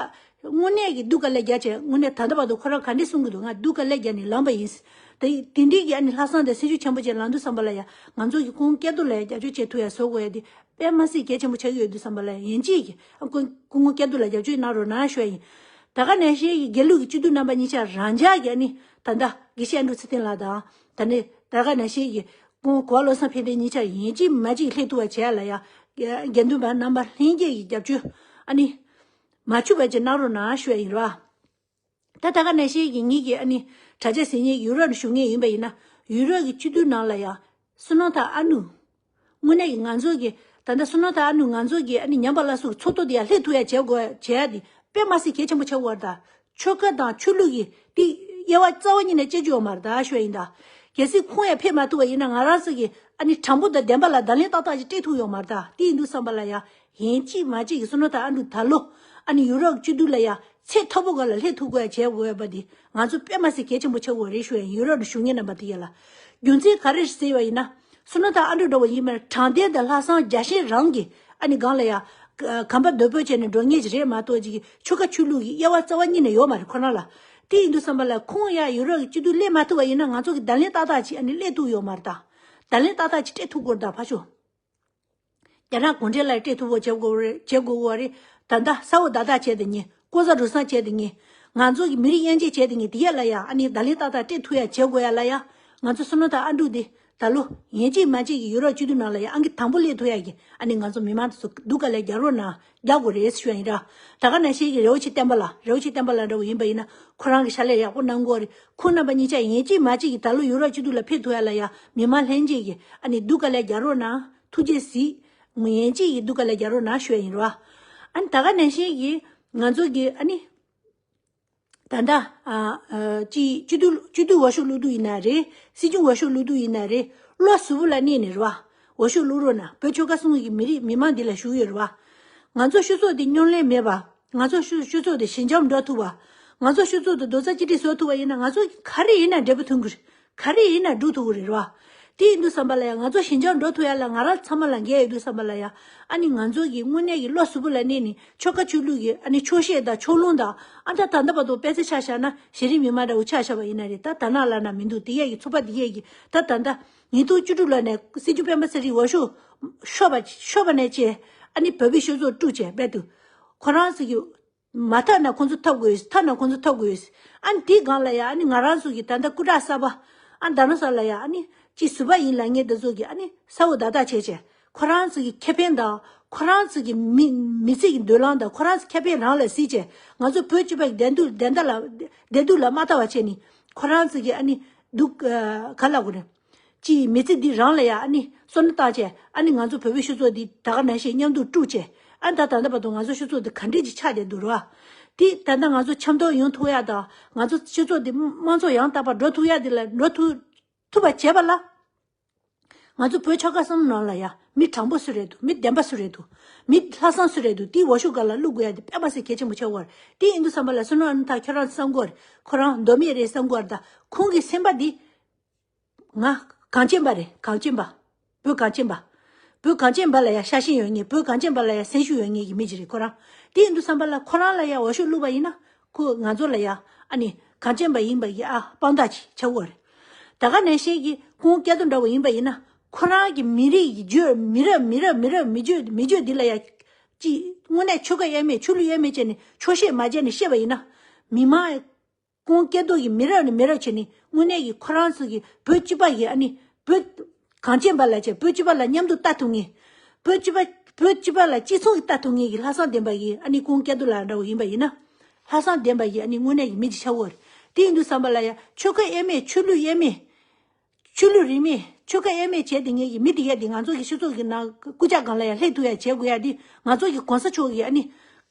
དངོས་གནས་ཀྱི་སྡུག་དཀའ་ལས་རྒྱག་བྱས་དངོས་གནས་ད་ལྟ་བར་དུ་ཁོ་རང་ག་འདྲ་གསུང་གི་འདུག་ང་སྡུག་དཀའ་ལས་རྒྱག་ནས་ལངས་པ་ཡིན། དེ་དེ་འདྲའི་གི་ཨ་ནི་ལྷག་བསམ་དང་སེམས་ཤུགས་ཆེན་པོ་བྱས་ལངས་དུས་ཙམ་པ་ལ་ཡ་ང་ཚོ་གི་སྐུ་ངོ་སྐལ་རྡོར་ལ་ཡ་རྒྱབ་སྐྱོར་བྱེད་ཐུབ་ཡ་བཟོ་དགོས་ཡ་དེ་དཔེ་མ་སྲིད་གལ་ཆེན་པོ་ཆགས་ཀྱི་ཡོད་དུས་ཙམ་པ་ལ་ཡ་ཡིན་གཅིག་གི་ཨ་སྐུ་སྐུ་ངོ་སྐལ་རྡོར་ལ་རྒྱབ་སྐྱོར་གནང་རོགས་གནང་ཞུ་ཡ་ཡིན། ད་ག་ནང་བཞིན་གྱི་དགེ་ལུགས་ཀྱི་སྤྱི་འཐུས་རྣམ་པ་གཉིས་ཆ་རང་འཇགས་ཀྱི་ཨ་ནི་ད་ལྟ་དགེ་བཤེས་ཨ་འབྲུག་ཚེ་བརྟན་ལགས་དང་ད་ནི་ད་ག་ནང་བཞིན་གྱི་སྐུ་ངོ་གོ་བ་བློ་བཟང་ཕན་བདེ་གཉིས་ཆ་ཡིན་གཅིག་མིན་གཅིག་སླེབས་ཐུབ་པ་བྱས་ལ་ཡ། དགེ་འདུན་པ་རྣམ་པ་ལྷན་རྒྱས་ཀྱི་རྒྱབ་སྐྱོར་ཨ་ནི་མ་འཆུག་པ་ཅིག་གནང་རོགས་གནང་ཞུ་ཡ་ཡིན་ར། ད་ད་ག་ནང་བཞིན་གྱི་ངེད་ཀྱི་ཨ་ནི་དྲ་རྒྱ་ཟིན་ཉེ་ཡུ་རོབ་ནས་བཞུགས་མཁན་ཡིན་པ་ཡིན་ན་ཡུ་རོབ་ཀྱི་སྤྱི་འཐུས་ནང་ལ་ཡ་བསོད་ནམས་ཐར་ཨ་ནུ། དངོས་གནས་ཀྱི་ང་ཚོ་གི་ད་ལྟ་བསོད་ནམས་ཐར་ཨ་ནུ་ང་ཚོ་གི་ཨ་ནི་ཉམས་པ་སླར་གསོ་གི་ཚོགས་གཙོ་དེ་ཡ་སླེབས་ཐུབ་ཡ་བྱེད་དགོས་བྱེད་ཡ་དེ་དཔེ་མ་སྲིད་གལ་ཆེན་པོ་ཆགས་ཡོད་རེད་ད། ཆོལ་ཁ་དང་ཆོས་ལུགས་ཀྱི་དེ་དབྱེ་བ་རྩ་བ་ཉིད་ནས་བཅད་རྒྱུ་ཡོད་མ་རེད་ད་ཞུ་ཡ་ཡིན་ད། གལ་སྲིད་ཁོང་ཡང་ཕེབས་མ་ཐུབ་པ་ཡིན་ན་ང་རང་ཚོ་གི་ཨ་ནི་དྲང་པོ་དང་བདེན་པ་ལ་བརྡ་ལན་ཏག་ཏག་ཅིག་སྤྲད་ཐུབ་ཡོད་མ་རེད་ད། དེ་ཡིན་དུས་ཙམ་པ་ལ་ཡ་ཡིན་གཅིག་མིན་གཅིག་གི་བསོད་ནམས་ཐར་ཨ་འབྲུག་ད་ལོ་ཨ་ནི་ཡུ་རོབ་སྤྱི་འཐུས་ལ་ཡ་ཚད་མཐོ་པོ་སྒང་ལ་སླེབས་ཐུབ་དགོས་ཡ་བྱེད་དགོས་ཡ་པ་དེ་ང་ཚོ་དཔེ་མ་སྲིད་གལ་ཆེན་པོ་ཆགས་ཡོད་རེད་ཞུ་ཡ་ཡིན། ཡུ་རོབ་ནས་བཞུགས་མཁན་རྣམ་པ་དེ་ཡ་ལ་རྒྱུ་མཚན་ག་རེ་ཟེར་བ་ཡིན་ན། བསོད་ནམས་ཐར་ཨ་འབྲུག་འདྲ་བོ་ཡིན་པ་ན་དྲང་བདེན་དང་ལྷག་བསམ་རྒྱ་ཆེན་རང་གི་ཨ་ནི་སྒང་ལ་ཡ་གོམ་པ་རྡོལ་པོ་བྱས་ནས་འགྲོ་མཁན་ཅིག་རེད་མ་གཏོགས་ཅིག་ཆོལ་ཁ་ཆོས་ལུགས་ཀྱི་དབྱེ་བ་རྩ་བ་ཉིད་ནས་ཡོད་མ་རེད་ཁོ་རང་ལ། དེ་ཡིན་དུས་ཙམ་པ་ལ་ཁོང་ཡ་ཡུ་རོབ་ཀྱི་སྤྱི་འཐུས་སླེབས་མ་ཐུབ་པ་ཡིན་ན་ང་ཚོ་གི་བརྡ་ལན་ཏག་ཏག་ཅིག་ཨ་ནི་སླེབས་ཐུབ་ཡོད་མ་རེད་ད། བརྡ་ལན་ཏག་ཏག་ཅིག་སྤྲད་ཐུབ་དགོས་རེད་ད་ཕ་ཆོ། རྒྱ་ནག་གུང་ཁྲན་ལ་སྤྲད་ཐུབ་པོ་བྱེད་དགོས་རེད། བྱེད་དགོས་བ་རེད། ད་ལྟ་གསལ་བོ་བརྡ་རྟགས་བྱས་ཏེ་ཉེ་ལྐོག་ཟ་རུལ་སུངས་བྱས་ཏེ་ཉེ་ང་ཚོ་གི་མི་རིགས་དབྱེ་འབྱེད་བྱས་ཏེ་ཉེ་དེ་ཡས་ལ་ཡ་ཨ་ནི་བརྡ་ལན་ཏག་ཏག་སྤྲད་ཐུབ་ཡ་བྱེད་དགོས་ཡ་ལ་ཡ། ང་ཚོ་བསོད་ནམས་དང་ཨ་འབྲུག་འདི་ད་ལོ་ཡིན་གཅིག་མིན་གཅིག་གི་ཡུ་རོབ་སྤྱི་འཐུས་ནང་ལ་ཡ་ཨང་ཀི་དང་པོ་སླེབས་ཐུབ་ཡ་གི་ཨ་ནི་ང་ཚོ་མི་མང་དེ་ཚོ་སྡུག་དཀའ་ལས་རྒྱག་རོགས་གནང་རྒྱག་དགོས་རེད་ཞུ་ཡ་ཡིན་ར། ད་ག་ནང་བཞིན་གྱི་རི་བོ་ཆེ་བསྟན་པ་ལགས། རི་བོ་ཆེ་བསྟན་པ་ལགས་འདྲ་བོ་ཡིན་པ་ཡིན་ན་ཁོ་རང་གི་ཕྱག་ལས་ཡག་པོ་གནང་དགོས་རེད། ཁོང་རྣམ་པ་གཉིས་ཆ་ཡིན་གཅིག་མིན་གཅིག་གི་ད་ལོ་ཡུ་རོབ་སྤྱི་འཐུས་ལ་ཕེབས་ཐུབ་ཡ་ལ་ཡ་མི་མང་ལྷན་རྒྱས་ཀྱི་ཨ་ནི་སྡུག་དཀའ་ལས་རྒྱག་རོགས་གནང་། ཐུགས་རྗེ་གཟིགས། ཡིན་གཅིག་གི་སྡུག་དཀའ་ལས་རྒྱག་རོགས་གནང་ཞུ་ཡ་ཡིན་ར། ཨ་ནི་ད་ག་ནང་བཞིན་གྱི་ང་ཚོ་གི་ཨ་ནི། ད་ལྟ་ཨ་ཨ་ཅི་སྤྱི་འཐུས་སྤྱི་འཐུས་འོས་ཤོག་བླུག་དུས་ཡིན་ན་རེད། སྲིད་སྐྱོང་འོས་ཤོག་བླུག་དུས་ཡིན་ན་རེད། བློ་གཟུ་བོ་ལ་གནས་ནས་རེད་བ། འོས་ཤོག་བླུག་རོགས་གནང་། བོད་ཆོལ་ཁ་གསུམ་གྱི་མི་རིགས་མི་མང་འདི་ལ་ཞུ་གི་ཡོད་རེད་བ། ང་ཚོ་སྤྱི་ཚོགས་འདི་སྨྱོན་ལམ་མེད་པ། ང་ཚོ་སྤྱི་སྤྱི་ཚོགས་འདི་ཞི་འཇམ་འགྲོ་ཐུབ་པ། ང་ཚོ་སྤྱི་ཚོགས་འདི་རྡོག་རྩ་གཅིག་སྒྲིལ་བཟོ་ཐུབ་པ་ཡིན་ན་ང་ཚོ་ག་རེ་ཡིན་ན་འབྲས་བུ་ཐོན་གི་རེད། ག་རེ་ཡིན་ན་འགྲུབ་ཐུབ་ཀྱི་རེད་རོ། དེ་ཡིན་དུས་ཙམ་པ་ལ་ཡང་ང་ཚོ་ཞི་འཇམ་འགྲོ་ཐུབ་ཡ་ལ་ང་རང་ཚང་མ་ལ་འགན་ཡོད་དུས་ཙམ་པ་ལ་ཡང་ཨ་ནི་ང་ཚོ་གི་དངོས་གནས་ཀྱི་བློ་གཟུ་བོ་ལ་གནས་ནས་ཆོལ་ཁ་ཆོས་ལུགས་ཀྱི་ཨ་ནི་ཆོག་ཤེས་དང་ཕྱོགས་ལྷུང་དང་ཨ་ད་ད་ལྟ་བར་དུ་དཔེ་ཆ་ཆ་བཞག་ན་གཞི་རིམ་མི་མང་འདྲ་བོ་ཆ་བཞག་པ་ཡིན་ན་རེད། ད་ད་ན་ལ་ན་མི་འདུག་དེ་ཡས་ཀྱི་ཚོགས་པ་དེ་ཡས་ཀྱི་ད་ད་ལྟ་ཉིས་སྟོང་བཅུ་དྲུག་ལོ་ནས་སྲིད་སྐྱོང་སྤེན་པ་ཚེ་རིང་འོས་ཤོག་ཤོར་བ་ཤོར་བ་ནས་བཅས་ཨ་ནི་བོད་པའི་སྤྱི་ཚོགས་དཀྲུགས་བྱས་དཔེ་དུ་ཁོ་རང་ཚོ་གི་མ་ཐག་ན་ཁོང་ཚོ་ཐོབ་དགོས། ཐག་ན་ཁོང་ཚོ་ཐོབ་དགོས། ཨ་ནི་དེའི་སྒང་ལ་ཡ་ཨ་ནི་ང་རང་ཚོ་གི་ད་ལྟ་སྐུ་དྲག་གསར་པ་ཨ་ད་ནང་ས་ལ་ཡ་ཨ་ནི་ཅི་ཟུར་པ་ཡིན་ལབ་མཁན་དེ་ཚོ་གི་ཨ་ནི་གསལ་བོ་བརྡ་རྟགས་བྱས་བྱས་ཁོ་རང་ཚོ་གི་ཁེ་ཕན་དང་ཁོ་རང་ཚོ་གི་མི་མི་ཚེ་གི་མདུན་ལམ་དང་ཁོ་རང་ཚོ་ཁེ་ཕན་རང་ལ་གཟིགས་བྱས་ང་ཚོ་བོད་སྤྱི་པ་གི་བདེ་སྡུག་བདེ་འདའ་ལ་བདེ་སྡུག་ལ་མ་ལྟ་བ་བྱས་ནས་ཁོ་རང་ཚོ་གི་ཨ་ནི་སྡུག་ག་ལབ་དགོས་རེད། ཅིའི་མི་ཚེ་འདི་རང་ལ་ཡ་ཨ་ནི་བསོད་ནམས་བཏང་བྱས་ཨ་ནི་ང་ཚོ་བོད་པའི་སྤྱི་ཚོགས་འདི་ད་ག་ནང་བཞིན་མཉམ་དུ་དཀྲུགས་བྱས་ཨ་ད་ད་ལྟ་བར་དུ་ང་ཚོ་སྤྱི་ཚོགས་འདི་ག་འདྲས་ཀྱི་ཆགས་བསྡད་འདུག་ར། དེ་ད་ལྟ་ང་ཚོ་འཆམ་མཐུན་ཡོང་ཐུབ་ཡ་དང་ང་ཚོ་སྤྱི་ཚོགས་འདི་དམངས་གཙོ་ཡང་དག་པ་འགྲོ་ཐུབ་ཡ་འདི་ལ་འགྲོ་ཐུབ་ཐུབ་པ་བྱས་པ་ལ། ང་ཚོ་བོད་ཆོལ་ཁ་གསུམ་ནང་ལ་ཡ་མི་དྲང་པོ་སུ་རེད་འདུག་མི་བདེན་པ་སུ་རེད་འདུག་མི་ལྷག་བསམ་སུ་རེད་འདུག་དེའི་འོས་ཤོག་སྒང་ལ་བླུག་དགོས་ཡ་དེ་དཔེ་མ་སྲིད་གལ་ཆེན་པོ་ཆགས་ཡོད་རེད། དེ་ཡིན་དུས་ཙམ་པ་ལ་བསོད་ནམས་ཨ་ནི་ཐག་ཁྱོད་རང་བསམ་དགོས་རེད། ཁོ་རང་མདོ་སྨད་རེད་བསམ་དགོས་རེད། ད་ཁོང་གི་སེམས་པ་འདི། ང་གངས་ཅན་པ་རེད། གངས་ཅན་པ། བོད་གངས་ཅན་པ། བོད་གངས་ཅན་པ་ལ་ཡ་ཤ་ཞེན་ཡོད་ངེས། བོད་གངས་ཅན་པ་ལ་ཡ་སེམས་ཤུགས་ཡོད་ངེས་ཀྱི་མི་ཅིག་རེད་ཁོ་རང་། དེ་ཡིན་དུས་ཙམ་པ་ལ་ཁོ་རང་ལ་ཡ་འོས་ཤོག་བླུགས་པ་ཡིན་ན་ཁོ་ང་ཚོ་ལ་ཡ་ཨ་ནི་གངས་ཅན་པ་ཡིན་པ་ཡི་ཨ་དཔང་རྟགས་ཅིག་ཆགས་ཡོད་རེད། ད་ག་ནང་བཞིན་གྱི་ཁོང་སྐལ་རྡོར་འདྲ་བོ་ཡིན་པ་ཡིན་ན་ཁོ་རང་གི་མི་རིགས་ཀྱི་བརྗོད་མི་རབས་མི་རབས་མི་རབས་མི་བརྗོད་མི་བརྗོད་འདི་ལ་ཡ་ཅི་དངོས་གནས་ཆོལ་ཁ་དབྱེ་མེད་ཆོས་ལུགས་དབྱེ་མེད་བྱས་ནས་ཆོག་ཤེས་མ་བྱས་ནས་བཤད་པ་ཡིན་ན་མི་མང་། ཁོང་སྐལ་རྡོར་གྱི་མི་རབས་ནས་མི་རབས་བྱས་ནས་དངོས་གནས་ཀྱི་ཁོ་རང་ཚོ་གི་བོད་སྤྱི་པ་གི་ཨ་ནི་བོད་གངས་ཅན་པ་ལ་བྱས་བོད་སྤྱི་པ་ལ་མཉམ་དུ་ལྟ་ཐུབ་ངེས། བོད་སྤྱི་པ་བོད་སྤྱི་པ་ལ་གཅིག་མཚུངས་ཀྱི་ལྟ་ཐུབ་ངེས་ཀྱི་ལྷག་བསམ་ལྡན་པ་གི་ཨ་ནི་ཁོང་སྐལ་རྡོར་ལགས་འདྲ་བོ་ཡིན་པ་ཡིན་ན། ལྷག་བསམ་ལྡན་པ་གི་ཨ་ནི་དངོས་གནས་ཀྱི་མི་ཅིག་ཆགས་ཡོད་རེད། དེ་ཡིན་དུས་ཙམ་པ་ལ་ཡ་ཆོལ་ཁ་དབྱེ་མེད་ཆོས་ལུགས་དབྱེ་མེད། ཆོས་ལུགས་རིས་མེད་ཆོལ་ཁ་དབྱེ་མེད་བྱས་ཏེ་ངེད་ཀྱི་མི་དེ་གས་དེ་ང་ཚོ་གི་སྤྱི་ཚོགས་ཀྱི་ནང་རྐུབ་བཀྱག་སྒང་ལ་ཡང་སླེབས་ཐུབ་ཡ་བྱེད་དགོས་ཡ་དེ་ང་ཚོ་གི་གོང་ས་མཆོག་གི་ཨ་ནི།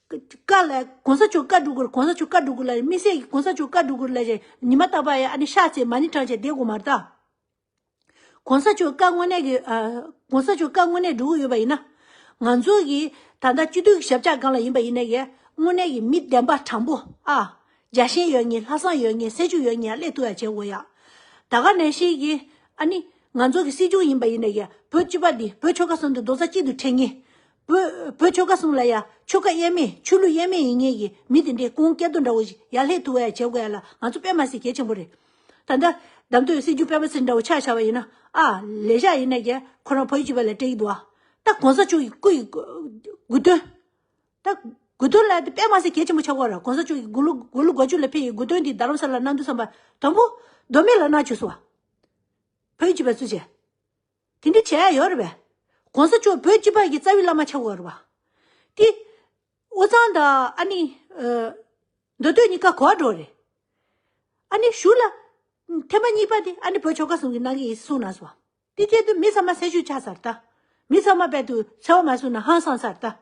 བཀའ་ལ་གོང་ས་མཆོག་བཀའ་སྒྲུབ་དགོས་རེད། གོང་ས་མཆོག་བཀའ་སྒྲུབ་དགོས་ལ་དམིགས་བསལ་གྱི་གོང་ས་མཆོག་བཀའ་སྒྲུབ་དགོས་ལ་ཉི་མ་རྟག་པར་ཡ་ཨ་ནི་ཤག་ཚེ་མ་ཎི་བགྲངས་བྱས་བསྡད་དགོས་མ་རེད་ད། གོང་ས་མཆོག་བཀའ་དངོས་གནས་ཀྱི་ཨ། གོང་ས་མཆོག་བཀའ་དངོས་གནས་སྒྲུབ་ཀྱི་ཡོད་པ་ཡིན་ན། ང་ཚོ་གི་ད་ལྟ་སྤྱི་འཐུས་ཀྱི་ཞབས་བཅགས་སྒང་ལ་ཡིན་པ་ཡིན་ན་ཡ་དངོས་གནས་ཀྱི་མི་བདེན་པ་དྲང་པོ་ཨ། རྒྱལ་ཞེན་ཡོད་མཁན་ལྷག་བསམ་ཡོད་མཁན་སེམས་ཤུགས་ཡོད་མཁན་ལ་སླེབས་ཐུབ་ཡ་བྱེད་དགོས་ཡ། ད་ག་ནང་བཞིན་གྱི་ཨ་ནི་ང་ཚོ་གི་སྲིད་སྐྱོང་ཡིན་པ་ཡིན་ན་ཡ་བོད་སྤྱི་པ་འདི་བོད་ཆོལ་ཁ་གསུམ་དུ་རྡོག་རྩ་གཅིག་ཏུ་འཕྲད་མཁན། བོད་བོད་ཆོལ་ཁ་གསུམ་ལ་ཡ་ཆོལ་ཁ་དབྱེ་མེད་ཆོས་ལུགས་དབྱེ་མེད་ཡིན་མཁན་གྱི་མི་དེ་འདྲའི་ཁོང་སྐལ་རྡོར་འདྲ་བོ་ཞིག་ཡར་སླེབས་ཐུབ་ཡ་བྱེད་དགོས་ཡ་ལ་ང་ཚོ་དཔེ་མ་སྲིད་གལ་ཆེན་པོ་རེད། ད་ལྟ་བདམས་ཐོན་སྲིད་སྐྱོང་སྤེན་པ་ཚེ་རིང་འདྲ་བོ་ཆ་བཞག་པ་ཡིན་ན་ཨ་ལས་ཤག་ཡིན་ན་ཀྱང་ཁོ་རང་ཕ་ཡུལ་གཅིག་པ་ལ་སྤྲད་ཀྱི་འདུག་ཨ། ད་གོང་ས་མཆོག་གི་སྐུ་ཡི་དགོས་དོན། ད་དགོས་དོན་ལ་དེ་དཔེ་མ་སྲིད་གལ་ཆེན་པོ་ཆགས་ཀྱི་ཡོད་རེད། གོང་ས་མཆོག་གི་དགུང་ལོ་དགུང་ལོ་དགུ་བཅུ་ལ་ཕེབས་ཡི་དགོས་དོན་འདི་རྡ་རམ་ས་ལ་གནང་དུས་ཙམ་པ་དང་པོ་མདོ་སྨད་ལ་གནང་བཅུག་སོང་བ། ཕ་ཡུལ་གཅིག་པ་སུ་བྱས། དེ་འདྲ་བྱས་ཡ་ཡོད་རེད་པས། གོང་ས་མཆོག་བོད་སྤྱི་པ་གི་རྩ་བའི་བླ་མ་ཆགས་ཀྱི་ཡོད་རེད་པ། དེ། དབུས་གཙང་དང་ཨ་ནི། ཨ། མདོ་སྟོད་གཉིས་ཀ་ག་པར་འགྲོ་རེད། ཨ་ནི་གཞུག་ལ། ཐེངས་མ་གཉིས་པ་དེ་ཨ་ནི་བོད་ཆོལ་ཁ་གསུམ་གྱིས་གནང་གི་ཡིན་གསུངས་གནང་སོང་། དེ་བྱས་དུས་མི་ཚང་མ་སེམས་ཤུགས་ཆག་ཚར་ད། མི་ཚང་མ་རྦད་དུ་འཚེ་བ་མ་བཟོས་ན་ཧང་སངས་ཚར་ད།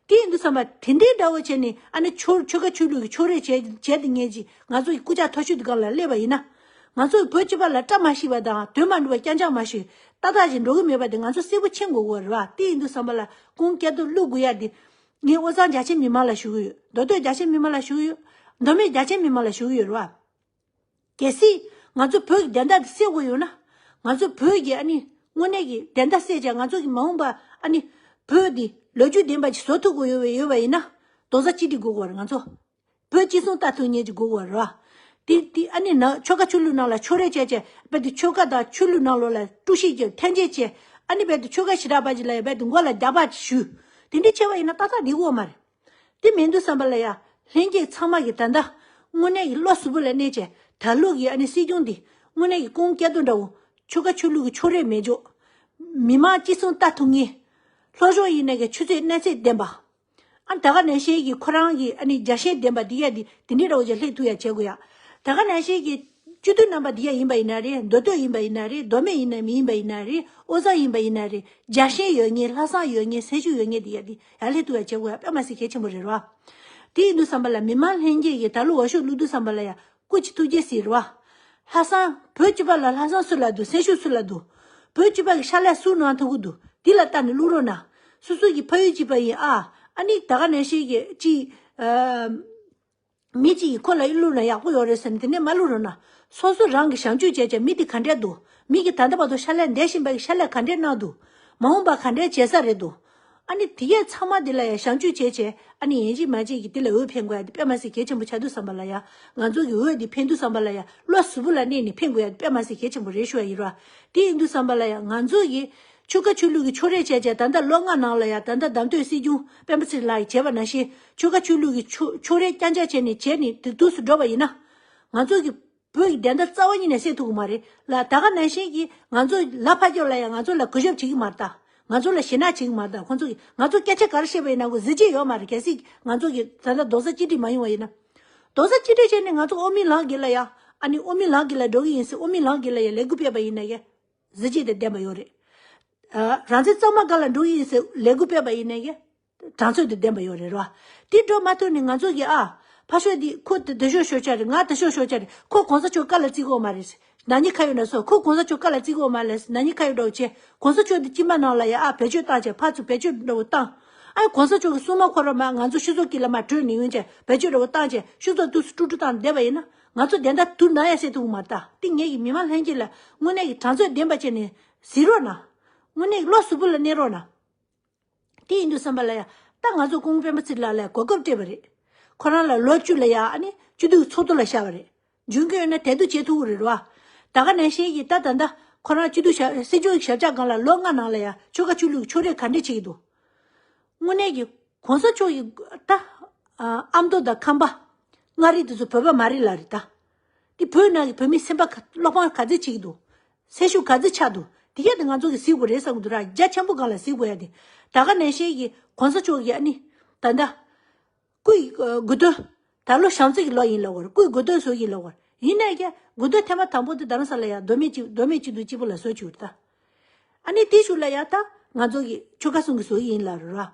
དེ་ཡིན་དུས་ཙམ་པ་དེ་འདྲའི་འདྲ་བོ་བྱས་ནས་ཨ་ནི་ཆོལ་ཆོལ་ཁ་ཆོས་ལུགས་ཀྱི་ཕྱོགས་རིས་བྱས་བྱས་ཏེ་ངེད་ཀྱིས་ང་ཚོ་གི་སྐུ་ཕྱྭ་མཐོ་ཤོས་དེ་སྒང་ལ་སླེབས་པ་ཡིན་ན། ང་ཚོ་གི་བོད་སྤྱི་པ་ལ་བཀྲ་མ་ཤིས་པ་དང་དོན་མ་འགྲུབ་པ་རྐྱང་རྐྱང་མ་ཤོད་ཏག་ཏག་ཅིག་འགྲོ་གི་མེད་པ་དེ་ང་ཚོ་གསལ་པོ་མཁྱེན་དགོས་ཀྱི་ཡོད་རེད་བ། དེ་ཡིན་དུས་ཙམ་པ་ལ་ཁོང་སྐལ་རྡོར་བླུག་དགོས་ཡ་དེ། ངས་དབུས་གཙང་རྒྱ་ཆེ་མི་མང་ལ་ཞུ་གི་ཡོད། མདོ་སྟོད་རྒྱ་ཆེ་མི་མང་ལ་ཞུ་གི་ཡོད། མདོ་སྨད་རྒྱ་ཆེ་མི་མང་ལ་ཞུ་གི་ཡོད་རེད་བ། གལ་སྲིད་ང་ཚོ་བོད་ཀྱི་བདེན་མཐའ་དེ་སེལ་དགོས་ཡོད་ན། ང་ཚོ་བོད་ཀྱི་ཨ་ནི་དངོས་གནས་ཀྱི་བདེན་མཐའ་སེལ་བྱས་ང་ཚོ་གི་མ་འོངས་པ་ཨ་ནི་བོད་འདི་ལོ་རྒྱུས་ལྡན་པ་ཅིག་བཟོ་ཐུབ་དགོས་ཡོད་པ་ཡོད་པ་ཡིན་ན། རྡོག་རྩ་གཅིག་སྒྲིལ་དགོས་ཀྱི་ཡོད་རེད་ང་ཚོ། བོད་སྤྱི་སྲུང་ལྟ་ཐུབ་མཁན་ཅིག་དགོས་ཀྱི་ཡོད་རེད་བ། དེ་དེ་ཨ་ནི་ནང་ཆོལ་ཁ་ཆོས་ལུགས་ནང་ལ་ཕྱོགས་རིས་བྱས་བྱས་རྦད་དེ་ཆོལ་ཁ་དང་ཆོས་ལུགས་ནང་ལོགས་ལ་དཀྲུག་ཤིང་བྱས་འཐེན་འཁྱེར་བྱས་ ཨ་ནི་རྦད་དེ་ཆོལ་ཁ་ཞེ་དྲག་པ་ཅིག་ལ་ཡང་རྦད་དེ་མགོ་ལ་རྒྱག་པ་ཅིག་ཞུ། དེ་འདྲ་བྱས་པ་ཡིན་ན་ཏག་ཏག་འགྲིག་གི་ཡོད་མ་རེད། དེ་མིན་དུས་ཙམ་པ་ལ་ཡ། ལྷན་རྒྱས་ཚང་མ་གིས་ད་ལྟ་དངོས་གནས་ཀྱི་བློ་གཟུ་བོ་ལ་གནས་བྱས་ད་ལོ་གི་ཨ་ནི་སྲིད་སྐྱོང་འདི་དངོས་གནས་ཀྱི་ཀུན་སྐྱིད་དོ་འདྲ་བོ། ཆོལ་ཁ་ཆོས་ལུགས་ཀྱི་ཕྱོགས་རིས་མེད་འཇོག་མི་མང་སྤྱི་ཚོགས་ལྟ་ཐུབ་ངེས། སློབ་སྦྱོང་ཡིན་ནའི་གི་ཆུ་ཚད་གནས་ཚད་ལྡན་པ། ཨ་ད་ག་ནང་བཞིན་གྱི་ཁོ་རང་གི་ཨ་ནི་རྒྱལ་ཞེན་ལྡན་པ་འདི་ཡ་འདི་དེ་འདྲའི་འདྲ་བོ་ཅིག་སླེབས་ཐུབ་ཡ་བྱེད་དགོས་ཡ། ད་ག་ནང་བཞིན་གྱི་སྤྱི་འཐུས་རྣམ་པ་འདི་ཡ་ཡིན་པ་ཡིན་ན་རེད། མདོ་སྟོད་ཡིན་པ་ཡིན་ན་རེད། མདོ་སྨད་ཡིན་ན་མི་ཡིན་པ་ཡིན་ན་རེད། ཨོ་རྩལ་ཡིན་པ་ཡིན་ན་རེད། རྒྱལ་ཞེན་ཡོད་ངེས། ལྷག་བསམ་ཡོད་ངེས། སེམས་ཤུགས་ཡོད་ངེས་འདི་ཡ་འདི་ཡ་སླེབས་ཐུབ་ཡ་བྱེད་དགོས་ཡ་དཔེ་མ་སྲིད་གལ་ཆེན་པོ་རེད་རོ། དེ་ཡིན་དུས་ཙམ་པ་ལ་མི་མང་ལྷན་རྒྱས་ཀྱིས་ད་ལོ་འོས་ཤོག་བླུགས་དུས་ཙམ་པ་ལ་ཡ། སྐུ་མཁྱེན་ཐུགས་རྗེ་གཟིགས་རེད་བ། ལྷག་བསམ་བོད་སྤྱི་པ་ལ་ལྷག་བསམ་སུ་ལ་འདུག་སེམས་ཤུགས་སུ་ལ་འདུག་བོད་སྤྱི་པ་གི་ཕྱག་ལས་སུ་གནང་ཐུབ་ཀྱི་འདུག་འདི་ལ་ལྟ་ནས་བླུག་རོགས་གནང་། སོ་སོ་གི་ཕ་ཡུལ་གཅིག་པ་ཡིན་ཨ། ཨ་ནི་ད་ག་ནང་བཞིན་གྱི་ཅིག་ཨ། མི་གཅིག་གིས་ཁོ་ལ་བླུག་ན་ཡག་པོ་ཡོད་རེད་ཟེར་ནས་དེ་ནས་མ་བླུག་རོགས་གནང་། སོ་སོ་རང་གི་བྱང་ཆུབ་བྱས་བྱས་མི་དེ་ག་འདྲས་འདུག་མི་གི་ད་ལྟ་བར་དུ་ཕྱག་ལས་འདས་བཞིན་པ་གི་ཕྱག་ལས་ག་འདྲས་གནང་འདུག་མ་འོངས་པ་ག་འདྲས་བྱེད་ས་རེད་འདུག་ཨ་ནི་དེ་གས་ཚང་མ་དེ་ལ་ཡང་བྱང་ཆུབ་བྱས་བྱས་ཨ་ནི་ཡིན་གཅིག་མིན་གཅིག་གིས་དེ་ལ་འོས་འཕེན་དགོས་ཡ་དེ་དཔེ་མ་སྲིད་གལ་ཆེན་པོ་ཆགས་དུས་ཙམ་པ་ལ་ཡ། ང་ཚོ་གི་འོས་དེ་འཕེན་དུས་ཙམ་པ་ལ་ཡ་བློ་གཟུ་བོ་ལ་གནས་ནས་འཕེན་དགོས་ཡ་དེ་དཔེ་མ་སྲིད་གལ་ཆེན་པོ་རེད་ཞུ་བ་ཡིན་ར། དེ་ཡིན་དུས་ཙམ་པ་ལ་ཡ་ང་ཚོ་གི་ཆོལ་ཁ་ཆོས་ལུགས་ཀྱི་ཕྱོགས་རིས་བྱས་བྱས་ད་ལྟ་ལོ་ལྔ་ནང་ལ་ཡ་ད་ལྟ་བདམས་ཐོན་སྲིད་སྐྱོང་སྤེན་པ་ཚེ་རིང་ལགས་ཀྱིས་བྱས་པ་ནང་བཞིན་ཆོལ་ཁ་ཆོས་ལུགས་ཀྱི་ཕྱོགས་ཕྱོགས་རིས་རྐྱང་རྐྱང་བྱས་ནས་བྱས་ནས་དེ་དུས་སུ་འགྲོ་བ་ཡིན་ན། ང་ཚོ་གི་བོད་ཀྱི་བདེན་མཐའ་རྩ་བ་ཉིད་ནས་སེལ་ཐུབ་ཀྱི་མ་རེད་ལ། ད་ག་ནང་བཞིན་གྱི་ང་ཚོ་ལ་ཕར་སྐྱོབ་ལ་ཡང་ང་ཚོ་ལ་གུས་ཞབས་བྱེད་ཀྱི་མ་རེད་ད། ང་ཚོ་ལ་ཞེད་སྣང་བྱེད་ཀྱི་མ་རེད་ད། ཁོང་ཚོ་གིས་ང་ཚོ་སྐད་ཆ་ག་རེ་བཤད་པ་ཡིན་ན་ཁོ་གཟི་བརྗིད་ཡོད་མ་རེད། གལ་སྲིད་ང་ཚོ་གི་ད་ལྟ་རྡོག་རྩ་གཅིག་སྒྲིལ་མ་ཡོང་བ་ཡིན་ན། རྡོག་རྩ་གཅིག་སྒྲིལ་བྱས་ནས་ང་ཚོ་དབུ་མའི་ལམ་གྱི་ལ་ཡ། ཨ་ནི་དབུ་མའི་ལམ་གྱི་ལ་འགྲོ་གི་ཡིན་ཟེར་དབུ་མའི་ལམ་གྱི་ལ་ཡ་ལས་འགུལ་སྤེལ་བ་ཡིན་ན་ཡ། གཟི་བརྗིད་དང་ལྡན་པ་ཡོད་རེད། ཨ། རང་བཙན་གཙང་མ་སྒང་ལ་འགྲོ་གི་ཡིན་ཟེར་ལས་འགུལ་སྤེལ་བ་ཡིན་ན་ཡ། དྲང་ཚོད་དང་ལྡན་པ་ཡོད་རེད་རོ། དེ་འགྲོ་མ་ཐུབ་ནས་ང་ཚོ་གི་ཨ། ཕར་ཕྱོགས་འདི་ཁོ་དེ་དེ་ཕྱོགས་ཤོར་ཆ་རེད། ང་དེ་ཕྱོགས་ཤོར་ཆ་རེད། ཁོ་གོང་ས་མཆོག་བཀའ་ལ་བརྩི་གི་ཡོད་མ་རེད། ན་ནིང་ཁ་ཡོད་ན་སོ་ཁོ་གོང་ས་མཆོག་བཀའ་ལ་བརྩི་གི་ཡོད་མ་རེད། ན་ནིང་ཁ་ཡོད་འགྲོ་བྱས་གོང་ས་མཆོག་འདི་དཀྱིལ་མ་ནང་ལ་ཡ་ཨ་བེད་སྤྱོད་བཏང་བྱས་ཕར་ཚུར་བེད་སྤྱོད་འདྲ་བོ་བཏང་། ཨ་གོང་ས་མཆོག་གི་སྲུང་མ་ཁོ་རང་མ་ང་ཚོ་སྤྱི་ཚོགས་དཀྱིལ་ལ་མ་བྲོས་ནས་ཡོང་བྱས་བེད་སྤྱོད་འདྲ་བོ་བཏང་བྱས་སྤྱི་ཚོགས་དུས་སུ་དཀྲུག་དཀྲུག་བཏང་བསྡད་པ་ཡིན་ན་ང་ཚོ་བདེན་མཐའ་དུར་ནང་ཡ་སེལ་ཐུབ་ཀྱི་མ་རེད་ད། དེ་ངེད་ཀྱི་མི་མང་ལྷན་རྒྱས་ལ་དངོས་གནས་ཀྱི་དྲང་ཚོད་ལྡན་པ་བྱས་ནས་གཟིགས་རོགས་གནང་། དངོས་གནས་ཀྱི་བློ་གཟུ་བོ་ལ་གནས་རོགས་གནང་། དེ་ཡིན་དུས་ཙམ་པ་ལ་ཡ། ད་ང་ཚོ་སྐུ་ངོ་སྤེན་པ་ཚེ་རིང་ལགས་ལ་གོ་སྐབས་སྤྲད་པ་རེད། ཁོ་རང་ལ་ལོ་བཅུ་ལ་ཡ་ཨ་ནི་སྤྱི་འཐུས་ཚོགས་འདུ་ལ་བཞག་པ་རེད། འཇོན་གྱི་ཡོད་ན་དེ་འདུ་བྱེད་ཐུབ་ཀྱི་རེད་རོ། ད་ག་ནང་བཞིན་གྱི་ད་ད་ལྟ་ཁོ་རང་སྤྱི་འཐུས་ཞབས་སྲིད་སྐྱོང་གི་ཞབས་བཅགས་སྒང་ལ་ལོ་ལྔ་ནང་ལ་ཡ་ཆོལ་ཁ་ཆོས་ལུགས་ཕྱོགས་རིས་ག་འདྲས་བྱེད་ཀྱི་འདུག་དངོས་གནས་ཀྱི་གོང་ས་མཆོག་གི་ད་ཨ་ཨ་མདོ་དང་ཁམས་པ་མངའ་རིས་དེ་ཚོ་བོད་པ་མ་རེད་ལ་རེད་ད། དེ་བོད་ནང་གི་བོད་མི་སེམས་པ་ག་བློ་ཕམ་ག་ཚོད་བྱེད་ཀྱི་འདུག་སེམས་ཤུགས་ག་ཚོད་ཆག་འདུག་དེ་གས་དེ་ང་ཚོ་གི་གཟིགས་དགོས་རེད་བསམ་གྱི་འདུག་ར། རྒྱ་ཆེན་པོ་སྒང་ལ་གཟིགས་དགོས་ཡ་དེ། ད་ག་ནང་བཞིན་གྱི་གོང་ས་མཆོག་གི་ཨ་ནི། ད་ལྟ། སྐུའི་དགུ་སྟོན། ད་ལོ་བྱང་བརྩི་གི་ལོ་ཡིན་ལབ་པ་རེད། སྐུའི་དགུ་སྟོན་བཟོ་གི་ལབ་པ་རེད། ཡིན་ནའི་ཀྱང་དགུ་སྟོན་ཐེངས་མ་དང་པོ་དེ་རྡ་རམ་ས་ལ་ཡ་མདོ་སྨད་གཅིག་མདོ་སྨད་སྤྱི་འཐུས་གཅིག་པོ་ལ་བཟོ་བཅུག་རེད་ད། ཨ་ནི་དེའི་གཞུག་ལ་ཡ་ད་ང་ཚོ་གི་ཆོལ་ཁ་གསུམ་གི་བཟོ་གི་ཡིན་ལབ་རེད་ར།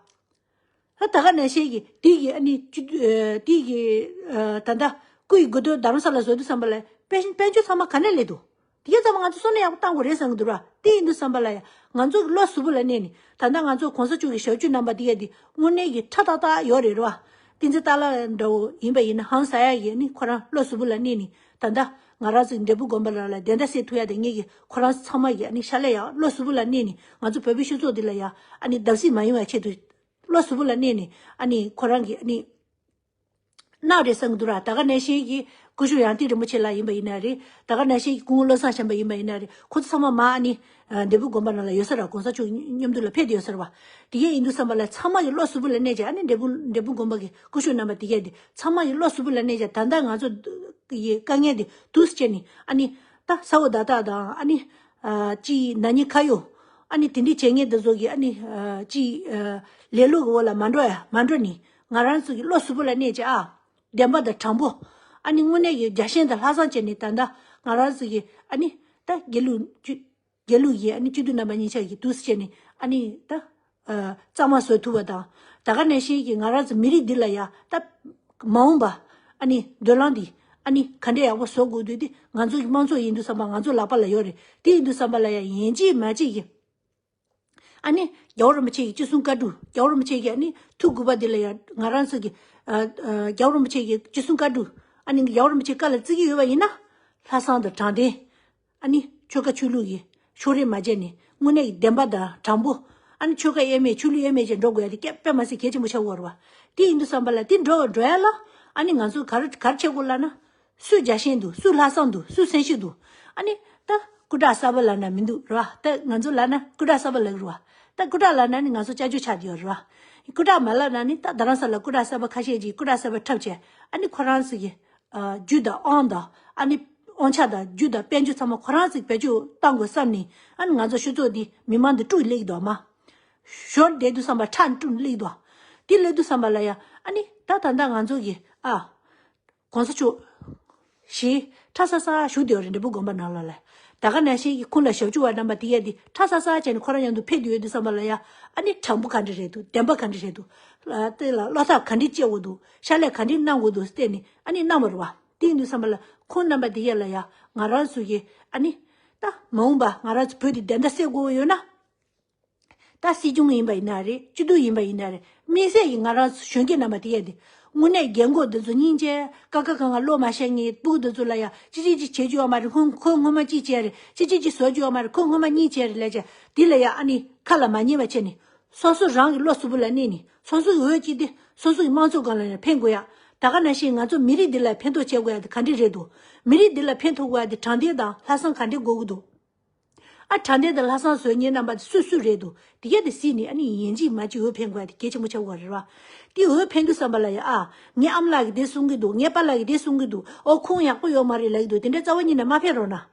ད་ད་ག་ནང་བཞིན་གྱི་དེ་གི་ཨ་ནི་བཅུ་ཨ་དེ་གི་ཨ་ད་ལྟ་སྐུ་ཡི་དགུ་སྟོན་རྡ་རམ་ས་ལ་བཟོ་དུས་ཙམ་པ་ལ་དཔལ་དཔལ་འབྱོར་ཚང་མ་ག་ནས་སླེབས་འདུག་དེ་ག་ཚང་མ་ང་ཚོ་བསམ་བློ་ཡག་པོ་བཏང་དགོས་རེད་བསམ་གྱི་འདུག་ར། དེ་ཡིན་དུས་ཙམ་པ་ལ་ཡ་ང་ཚོ་གི་བློ་གཟུ་བོ་ལ་གནས་ནས་ད་ལྟ་ང་ཚོ་གོང་ས་མཆོག་གི་ཞབས་ཕྱི་རྣམ་པ་དེ་ག་དེ་དངོས་གནས་ཀྱི་ཁྲ་ཏག་ཏག་ཡོད་རེད་ར། བསྟན་འཛིན་སྟག་ལྷ་འདྲ་བོ་ཡིན་པ་ཡིན་ན་ཧང་སང་ཡག་གི་ཨ་ནི་ཁོ་རང་བློ་གཟུ་བོ་ལ་གནས་ནས་ད་ལྟ་ང་རང་ཚོ་འབྲས་སྤུངས་དགོན་པ་ལ་ལ་བདེན་མཐའ་གསལ་ཐུབ་ཡ་དེ་ངེད་ཀྱི་ཁོ་རང་ཚང་མ་གི་ཨ་ནི་ཕྱག་ལས་ཡག་བློ་གཟུ་བོ་ལ་གནས་ནས་ང་ཚོ་བོད་པའི་སྤྱི་ཚོགས་འདི་ལ་ཡ་ཨ་ནི་བརྡབ་གསིག་མ་ཡོང་བའི་ཆེད་དུ། བློ་གཟུ་བོ་ལ་གནས་ནས་ཨ་ནི་ཁོ་རང་གིས་ཨ་ནི་གནང་རེད་བསམ་གྱི་འདུག་ར། ད་ག་ནང་བཞིན་གྱི་སྐུ་ཞབས་ཡང་ཏི་རིན་པོ་ཆེ་ལགས་ཡིན་པ་ཡིན་ན་རེད། ད་ག་ནང་བཞིན་གྱི་སྐུ་ངོ་བློ་བཟང་བྱམས་པ་ཡིན་པ་ཡིན་ན་རེད། ཁོ་ཚོ་ཚང་མ་མ་ཨ་ནི་འབྲས་སྤུངས་དགོན་པ་ནང་ལ་ཡོད་ས་ར། གོང་ས་མཆོག་མཉམ་དུ་ལ་ཕེབས་ཏེ་ཡོད་ས་ར་བ། དེ་གས་ཡིན་དུས་ཙམ་པ་ལ་ཚང་མ་གི་བློ་གཟུ་བོ་ལ་གནས་བྱས་ཨ་ནི་འབྲས་སྤུངས་འབྲས་སྤུངས་དགོན་པ་གི་སྐུ་ཞབས་རྣམ་པ་དེ་གས་དེ་ཚང་མ་གི་བློ་གཟུ་བོ་ལ་གནས་བྱས་ད་ལྟ་ང་ཚོ་ཡི་དཀའ་ངལ་དེ་དུས་སུ་བྱས་ནས་ཨ་ནི་ད་ས་འོག་བརྡ་དག་དང་ཨ་ནི་ཅི་ན་ནིང་ཁ་ཡོད། ཨ་ནི་དེ་འདྲའི་བྱེད་མཁན་དེ་ཚོ་གིས་ཨ་ནི་ཅི་ལེ་ལོ་གི་འོག་ལ་མ་འགྲོ་ཡ་མ་འགྲོ་ནི་ང་རང་ཚོ་གི་བློ་གཟུ་བོ་ལ་གནས་བྱས་ཨ། བདེན་པ་དང་དྲང་པོ། ཨ་ནི་དངོས་གནས་ཀྱི་རྒྱལ་ཞེན་དང་ལྷག་བསམ་བྱས་ནས་ད་ལྟ་ང་རང་ཚོ་གི་ཨ་ནི་ད་དགེ་ལུགས་ཅི་དགེ་ལུགས་ཀྱི་ཨ་ནི་སྤྱི་འཐུས་རྣམ་པ་གཉིས་ཆ་གི་དུས་སུ་བྱས་ནས་ཨ་ནི་ད་གཙང་མ་བཟོ་ཐུབ་པ་དང་། ད་ག་ནང་བཞིན་གྱི་ང་རང་ཚོ་མི་རིགས་འདི་ལ་ཡ་ད་མ་འོངས་པ་ཨ་ནི་མདུན་ལམ་འདི་ཨ་ནི་ག་འདྲས་ཡག་པོ་བཟོ་དགོས་དུས་དེ་ང་ཚོ་གི་དམངས་གཙོ་ཡིན་དུས་ཙམ་པ་ང་ཚོ་ལག་པ་ལ་ཡོད་རེད། དེ་ཡིན་དུས་ཙམ་པ་ལ་ཡ་ཡིན་གཅིག་མིན་གཅིག་གི་ཨ་ནི་རྒྱལ་བ་རིན་པོ་ཆེ་གི་ཅི་གསུང་བཀའ་སྒྲུབ། རྒྱལ་བ་རིན་པོ་ཆེ་གི་ཨ་ནི་ཐུགས་དགོངས་པ་འདི་ལ་ཡང་ང་རང་ཚོ་གི་ཨ་ཨ་རྒྱལ་བ་རིན་པོ་ཆེ་གི་ཅི་གསུང་བཀའ་སྒྲུབ། ཨ་ནི་རྒྱལ་བ་རིན་པོ་ཆེ་བཀའ་ལ་བརྩི་གི་ཡོད་པ་ཡིན་ན་ལྷག་བསམ་དང་དྲང་བདེན། ཨ་ནི་ཆོལ་ཁ་ཆོས་ལུགས་ཀྱི་ཕྱོགས་རིས་མ་བྱས་ནས་དངོས་གནས་ཀྱི་བདེན་པ་དང་དྲང་པོ། ཨ་ནི་ཆོལ་ཁ་དབྱེ་མེད་ཆོས་ལུགས་དབྱེ་མེད་ཅིག་འགྲོ་དགོས་ཡ་དེ་སྐད་དཔེ་མ་སྲིད་གལ་ཆེན་པོ་ཆགས་ཡོད་རེད་བ། དེ་ཡིན་དུས་ཙམ་པ་ལ་དེ་འགྲོ་འགྲོ་ཡ་ལ་ཨ་ནི་ང་ཚོ་ག་རེ་ག་རེ་བྱེད་དགོས་ལབ་ན། སུ་རྒྱལ་ཞེན་འདུག་སུ་ལྷག་བསམ་འདུག་སུ་སེམས་ཤུགས་འདུག་ཨ་ནི་ད་ སྐུ་དྲག་གསར་པ་ལབ་ན་མི་འདུག་རེད་བ། ད་ང་ཚོ་ལབ་ན་སྐུ་དྲག་གསར་པ་ལབ་རེད་བ། ད་སྐུ་དྲག་ལབ་ན་ནི་ང་ཚོ་སྐྱབས་བཅོལ་ཆགས་བསྡད་ཡོད་རེད་བ། སྐུ་དྲག་མ་ལབ་ན་ནི་ད་རྡ་རམ་ས་ལ་སྐུ་དྲག་གསར་པ་ཁ་ཤས་ཀྱིས་སྐུ་དྲག་གསར་པ་འཁྲབ་བྱས། ཨ་ནི་ཁོ་རང་ཚོ་གི་ཨ་རྒྱུ་དང་དབང་དང་ཨ་ནི་དབང་ཆ་དང་རྒྱུ་དང་དཔལ་འབྱོར་ཚང་མ་ཁོ་རང་ཚོ་གི་བེད་སྤྱོད་བཏང་དགོས་བསམ་ནས། ཨ་ནི་ང་ཚོ་ཤོད་ཚོགས་འདི་མི་མང་འདི་དཀྲུགས་སླེབས་འདུག་མ། ཞོར་བསྡད་དུས་ཙམ་པ་ཁྲག་དཀྲུགས་སླེབས་འདུག་དེ་སླེབས་དུས་ཙམ་པ་ལ་ཡ་ཨ་ནི་ད་ད་ལྟ་ང་ཚོ་གི་ཨ་གོང་ས་མཆོག་ཞེས་ཁྲ་ས་ས་བཞུགས་བསྡད་ཡོད་རེད། འབྲས་སྤུངས་དགོན་པ་ནང་ལོགས་ལ། ད་ག་ནང་བཞིན་གྱི་ཁོང་ལ་ཞབས་ཞུ་བ་རྣམ་པ་དེ་ཡས་དེ་ཁྲ་ས་ས་བྱས་ནས་ཁོ་རང་མཉམ་དུ་ཕེབས་བསྡད་ཡོད་དུས་ཙམ་པ་ལ་ཡ། ཨ་ནི་དྲང་པོ་ག་འདྲ་རེད་འདུག་བདེན་པ་ག་འདྲ་རེད་འདུག་ཨ་དེ་ལ་བློ་ཐབས་ག་འདྲ་སྐྱེ་དགོས་འདུག་ཕྱག་ལས་ག་འདྲ་གནང་དགོས་འདུག་བལྟས་ནས་ཨ་ནི་གནང་བ་རེད་བ། དེ་ཡིན་དུས་ཙམ་པ་ལ་ཁོང་རྣམ་པ་དེ་ཡས་ལ་ཡ་ང་རང་ཚོ་གི་ཨ་ནི་ད་མ་འོངས་པ་ང་རང་ཚོ་བོད་དེ་བདེན་མཐའ་གསལ་དགོས་ཡོད་ན། ད་སྲིད་སྐྱོང་ཡིན་པ་ཡིན་ན་རེད། སྤྱི་འཐུས་ཡིན་པ་ཡིན་ན་རེད། དམིགས་བསལ་གྱིས་ང་རང་གཞོན་སྐྱེས་རྣམ་པ་དེ་ཡས་དེ་དངོས་གནས་རྒན་གོག་འདི་ཚོ་སྙིང་རྗེ། ཀ་ཁ་གང་ག་བློ་མ་ཤེས་མཁན་སྤུ་གུ་འདི་ཚོ་ལ་ཡ་ཅི་ཅི་ཅི་བྱེད་རྒྱུ་ཡོད་མ་རེད། ཁོ་ཁོ་སྔོན་མ་ཅི་བྱས་རེད། ཅི་ཅི་ཅི་བཟོ་རྒྱུ་ཡོད་མ་རེད། ཁོ་སྔོན་མ་གཉིས་བྱས་རེད་ལས་བྱས། དེ་ལ་ཡ་ཨ་ནི་ཁ་ལ་མ་ཉན་པ་བྱས་ནས་སོ་སོ་རང་གི་བློ་གཟུ་བོ་ལ་གནས་ནས་སོ་སོ་གི་འོས་གཅིག་དེ་སོ་སོ་གི་དམངས་གཙོ་སྒང་ལ་ཡ་ཕན་དགོས་ཡ། ད་ག་ནང་བཞིན་ང་ཚོ་མི་རིགས་འདི་ལ་ཕན་ཐོགས་བྱེད་དགོས་ཡ་དེ་ག་འདྲས་རེད་འདུག་མི་རིགས་འདི་ལ་ཕན་ཐོགས་དགོས་ཡ་དེ་དྲང་བདེན་དང་ལྷག་བསམ་ག་འདྲས་དགོས་ཀྱི་འདུག་ཨ་དྲང་བདེན་དང་ལྷག་བསམ་བཟོ་མཁན་རྣམ་པ་དེ་སུ་སུ་རེད་འདུག་དེ་ག་དེ་གཟིགས་ནས་ཨ་ནི་ཡིན་གཅིག་མིན་གཅིག་འོས་འཕེན་དགོས་ཡ་དེ་གལ་ཆེན་པོ་ཆགས་ཀྱི་ཡོད་རེད་བ། དེ་འོས་འཕེན་དུས་ཙམ་པ་ལ་ཡ་ཨ་ངའི་ཨ་མ་ལགས་ཀྱིས་དེ་གསུང་གི་འདུག་ངའི་པཱ་ལགས་ཀྱིས་དེ་གསུང་གི་འདུག་ཨོ་ཁོང་ཡག་པོ་ཡོད་མ་རེད་ལབ་ཀྱི་འདུག་དེ་འདྲའི་རྩ་བ་ཉིད་ནས་མ་འཕེན་རོགས་གནང་།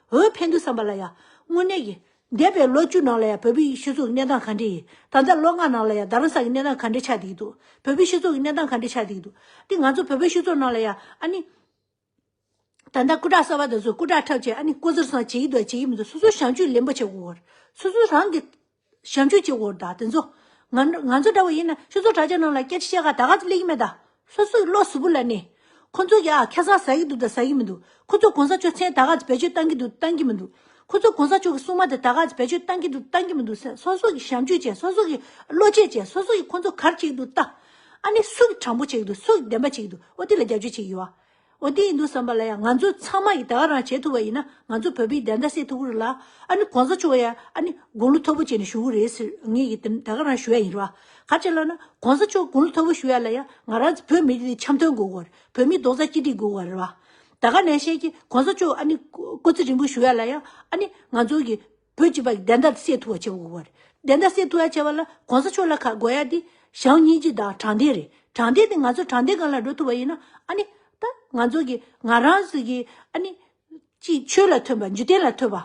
འོས་འཕེན་དུས་ཙམ་པ་ལ་ཡ་དངོས་གནས་ཀྱི་འདས་པའི་ལོ་བཅུ་ནང་ལ་ཡ་བོད་པའི་སྤྱི་ཚོགས་ཀྱི་གནས་སྟངས་ག་འདྲ་ཡིན། ད་ལྟ་ལོ་ལྔ་ནང་ལ་ཡ་རྡ་རམ་ས་གི་གནས་སྟངས་ག་འདྲ་ཆགས་བསྡད་ཀྱི་འདུག་བོད་པའི་སྤྱི་ཚོགས་ཀྱི་གནས་སྟངས་ག་འདྲ་ཆགས་བསྡད་ཀྱི་འདུག་དེ་ང་ཚོ་བོད་པའི་སྤྱི་ཚོགས་ནང་ལ་ཡ་ཨ་ནི། ད་ལྟ་སྐུ་དྲག་གསར་པ་དེ་ཚོ་སྐུ་དྲག་འཁྲབ་བྱས་ཨ་ནི་སྐུ་ཚེ་སང་བྱེད་ཀྱི་འདུག་བྱེད་ཀྱི་མི་འདུག་སོ་སོ་བྱམས་སྐྱོང་ལེན་པ་བྱེད་དགོས་རེད། སོ་སོ་རང་གི་བྱམས་སྐྱོང་བྱེད་དགོས་རེད། ད་དེ་ཚོ་ང་ང་ཚོ་འདྲ་བོ་ཡིན་ན་སྤྱི་ཚོགས་དྲ་རྒྱ་ནང་ལ་སྐད་ཆ་བཤད་ག་ད་ག་ཚོད་སླེབས་ཀྱི་མེད་ད། སོ་སོ་ཡི་བློ་གཟུ་བོ་ལ་གནས། ཁོ་ཚོ་གི་ཨ་ཁ་སང་ཟ་གི་འདུག་ད་ཟ་གི་མི་འདུག་ཁོ་ཚོ་གོང་ས་མཆོག་མཚན་ད་ག་ཚོད་བེད་སྤྱོད་བཏང་གི་འདུག་བཏང་གི་མི་འདུག་ཁོ་ཚོ་གོང་ས་མཆོག་གི་སྲུང་མ་དེ་ད་ག་ཚོད་བེད་སྤྱོད་བཏང་གི་འདུག་བཏང་གི་མི་འདུག་ཟེར་སོ་སོ་གི་བྱམས་སྐྱོང་བྱས། སོ་སོ་གི་བློ་སྐྱེད་བྱས། སོ་སོ་གི་ཁོ་ཚོ་ག་རེ་བྱེད་ཀྱི་འདུག་ལྟ། ཨ་ནི་སུ་གི་དྲང་པོ་བྱེད་ཀྱི་འདུག་སུ་གི་བདེན་པ་བྱེད་ཀྱི་འདུག་ཨོ་དེ་ལ་རྒྱབ་སྐྱོར་བྱེད་ཀྱི་ཡོད་ཨ། འོ་དེ་ཡིན་དུས་ཙམ་པ་ལ་ཡང་ང་ཚོ་ཚང་མ་ཡིས་ད་ག་རང་བྱེད་ཐུབ་པ་ཡིན་ན་ང་ཚོ་བོད་པའི་བདེན་མཐའ་གསལ་ཐུབ་ཀྱི་རེད་ལ། ཨ་ནི་གོང་ས་མཆོག་ཡ་ཨ་ནི་དགུང་ལོ་མཐོ་པོ་བྱས་ནས་བཞུགས་ཀྱི་རེད་ཟེར་ངས་ཀྱི་དེ་ད་ག་རང་ཞུ་ཡ་ཡིན་རེད་བ། ག་རེ་བྱས་ལབ་ན་གོང་ས་མཆོག་དགུང་ལོ་མཐོ་པོ་བཞུགས་ཡ་ལ་ཡ་ང་རང་ཚོ་བོད་མི་རིགས་འཆམ་མཐུན་དགོས་ཀྱི་རེད། བོད་མི་རྡོག་རྩ་གཅིག་སྒྲིལ་དགོས་ཀྱི་རེད་བ། ད་ག་ནང་བཞིན་གྱི་གོང་ས་མཆོག་ཨ་ནི་སྐུ་ཚེ་རིང་པོ་བཞུགས་ཡ་ལ་ཡ་ཨ་ནི་ང་ཚོ་གི་བོད་སྤྱི་པ་གི་བདེན་མཐའ་གསལ་ཐུབ་པ་བྱེད་དགོས་པ་རེད། བདེན་མཐའ་གསལ་ཐུབ་ཡ་བྱེད་པ་ལ་གོང་ས་མཆོག་ལ་ཁག་དགོས་ཡ་དེ་བྱམས་སྙིང་རྗེ་དང་དྲང་བདེན་རེད། དྲང་བདེན་དེ་ང་ཚོ་དྲང་བདེན་སྒང་ལ་འགྲོ་ཐུབ་པ་ཡིན་ན་ཨ་ནི་ད་ང་ཚོ་གི་ང་རང་ཚོ་གི་ཨ་ནི་ཅིག་ཆོས་ལ་མཐུན་པ། འཇིག་རྟེན་ལ་མཐུན་པ།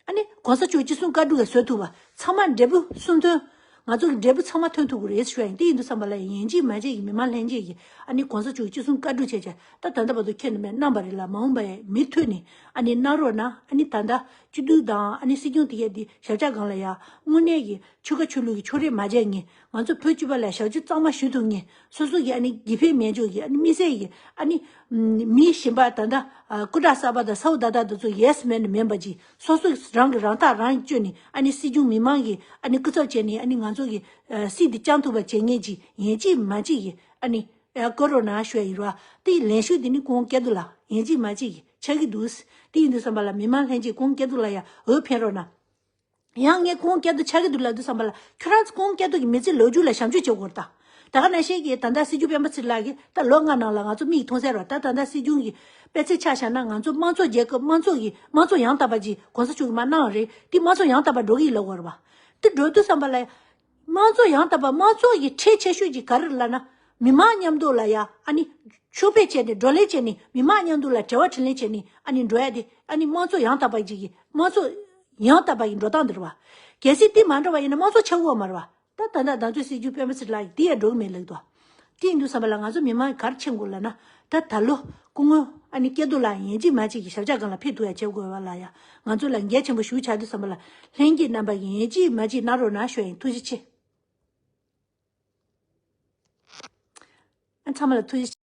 ཨ་ནི་གོང་ས་མཆོག་ཅི་གསུང་བཀའ་སྒྲུབ་ལ་བཟོ་ཐུབ་པ། ཚང་མ་འབྲས་བུ་གསུམ་ཐོན། ང་ཚོ་གི་འབྲས་བུ་ཚང་མ་ཐོན་ཐུབ་ཀྱི་རེད་ཞུ་ཡ་ཡིན། དེ་ཡིན་དུས་ཙམ་པ་ལ་ཡིན་གཅིག་མིན་གཅིག་གི་མི་མང་ལྷན་རྒྱས་ཀྱིས་ཨ་ནི་གོང་ས་མཆོག་གི་ཅི་གསུང་བཀའ་སྒྲུབ་བྱས་བྱས་ད་ད་ལྟ་བར་དུ་ཁྱོན་ནས་མེད་གནང་བ་རེད་ལ། མ་འོངས་པ་ཡང་མུ་མཐུད་ནས་ཨ་ནི་གནང་རོགས་གནང་། ཨ་ནི་ད་ལྟ་སྤྱི་འཐུས་དང་ཨ་ནི་སྲིད་སྐྱོང་དེ་གས་དེ་ཞབས་ཆ་སྒང་ལ་ཡ་དངོས་གནས་ཀྱི་ཆོལ་ཁ་ཆོས་ལུགས་ཀྱི་ཕྱོགས་རིས་མ་བྱས་མཁན། ང་ཚོ་བོད་སྤྱི་པ་ལ་ཞབས་ཕྱི་གཙང་མ་ཞུ་ཐུབ་མཁན། སོ་སོ་གི་ཨ་ནི་དགེ་ཕན་མེད་ཕྱོགས་ཀྱི་ཨ་ནི་དམིགས་བསལ་གྱི་ཨ་ནི་མི་གཞན་པ་ད་ལྟ་སྐུ་དྲག་གསར་པ་དང་ས་འོག་ད་ལྟ་དེ་ཚོ་ཡེ་སི་མེན་མིན་པ་ཅིག་སོ་སོ་རང་གི་རང་ཐག་རང་གཅོད་ནས་ཨ་ནི་སྲིད་སྐྱོང་མི་མང་གི་ཨ་ནི་སྐུ་ཚབ་བྱས་ནས་ཨ་ནི་ང་ཚོ་གི་སྲིད་འདི་བསྐྱང་ཐུབ་པ་བྱེད་མཁན་ཅིག་ཡིན་གཅིག་མིན་གཅིག་གི་ཨ་ནི་བསྐོ་རོགས་གནང་ཞུ་ཡ་ཡིན་ར། དེ་ལན་ཞུ་འདི་ནི་ཁོང་སྐལ་རྡོར་ལགས་ཡིན་གཅིག་མིན་གཅིག་གི་ཆགས་ཀྱི་འདུག་དེ་ཡིན་དུས་ཙམ་པ་ལ་མི་མང་ལྷན་རྒྱས་ཁོང་སྐལ་རྡོར་ལགས་ཡ་འོས་འཕེན་རོགས་གནང་། ཡང་ངས་ཁོང་སྐལ་རྡོར་ཆགས་ཀྱི་འདུག་ལབ་དུས་ཙམ་པ་ལ་ཁྱོད་རང་ཚོ་ཁོང་སྐལ་རྡོར་གྱི་མི་ཚེ་ལོ་རྒྱུས་ལ་ཞབས་ཞུ་བྱེད་དགོས་རེད་ད། ད་ག་ནང་བཞིན་གྱི་ད་ལྟ་སྲིད་སྐྱོང་སྤེན་པ་ཚེ་རིང་ལགས་ཀྱིས་ད་ལོ་ལྔ་ནང་ལ་ང་ཚོ་མིག་མཐོང་གསལ་རེད་བ། ད་ད་ལྟ་སྲིད་སྐྱོང་གི་དཔེ་ཆ་ཆ་བཞག་ན་ང་ཚོ་དམངས་གཙོ་རྒྱལ་ཁབ་དམངས་གཙོ་གི་དམངས་གཙོ་ཡང་དག་པ་ཅིག་གོང་ས་མཆོག་གིས་མར་གནང་བ་རེད། དེ་དམངས་གཙོ་ཡང་དག་པ་འགྲོ་གི་ཡིན་ལབ་དགོས་རེད་བ། དེ་འགྲོ་དུས་ཙམ་པ་ལ་དམངས་གཙོ་ཡང་དག་པ་དམངས་གཙོ་གི་ཁྲལ་ཆེ་ཤོས་ཅིག་ག་རེ་རེད་ལབ་ན་མི་མང་མཉམ་དུ་ལ་ཡ་ཨ་ནི་ཕྱུག་པོ་བྱས་ནས་བགྲོ་གླེང་བྱས་ནས་མི་མང་མཉམ་དུ་ལ་འབྲེལ་བ་དྲིས་ལན་བྱས་ནས་ཨ་ནི་འགྲོ་ཡ་དེ་ཨ་ནི་དམངས་གཙོ་ཡང་དག་པ་ཅིག་གི་དམངས་གཙོ་ཡང་དག་པ་ཡི་འགྲོ་སྟངས་འདི་རེད་བ། གལ་སྲིད་དེ་མ་འགྲོ་བ་ཡིན་ན་དམངས་གཙོ་ཆགས་ཀྱི་ཡོད་མ་རེད་བ། ད་ད་ལྟ་ང་ཚོའི་སྲིད་སྐྱོང་སྤེན་པ་ཚེ་རིང་ལགས་ཀྱིས་དེ་ཡང་འགྲོ་གི་མེད་ལབ་འདུག་དེ་ཡིན་དུས་ཙམ་པ་ལ་ང་ཚོ་མི་མང་གིས་ག་རེ་མཁྱེན་དགོས་ལབ་ན། ད་ད་ལོ་སྐུ་ངོ་ཨ་ནི་སྐལ་རྡོར་ལགས་ཡིན་གཅིག་མིན་གཅིག་གི་ཞབས་ཆ་སྒང་ལ་ཕེབས་ཐུབ་ཡ་བྱེད་དགོས་པ་ལ་ཡ་ང་ཚོ་ལ་འགན་ཆེན་པོ་ཞིག་ཆགས་དུས་ཙམ་པ་ལ་ལྷན་རྒྱས་རྣམ་པ་གིས་ཡིན་གཅིག་མིན་གཅིག་གནང་རོགས་གནང་ཞུ་ཡ་ཡིན། ཐུགས་རྗེ་ཆེ། ཨ་ཚང་མ་ལ་ཐུགས་རྗེ་ཆེ།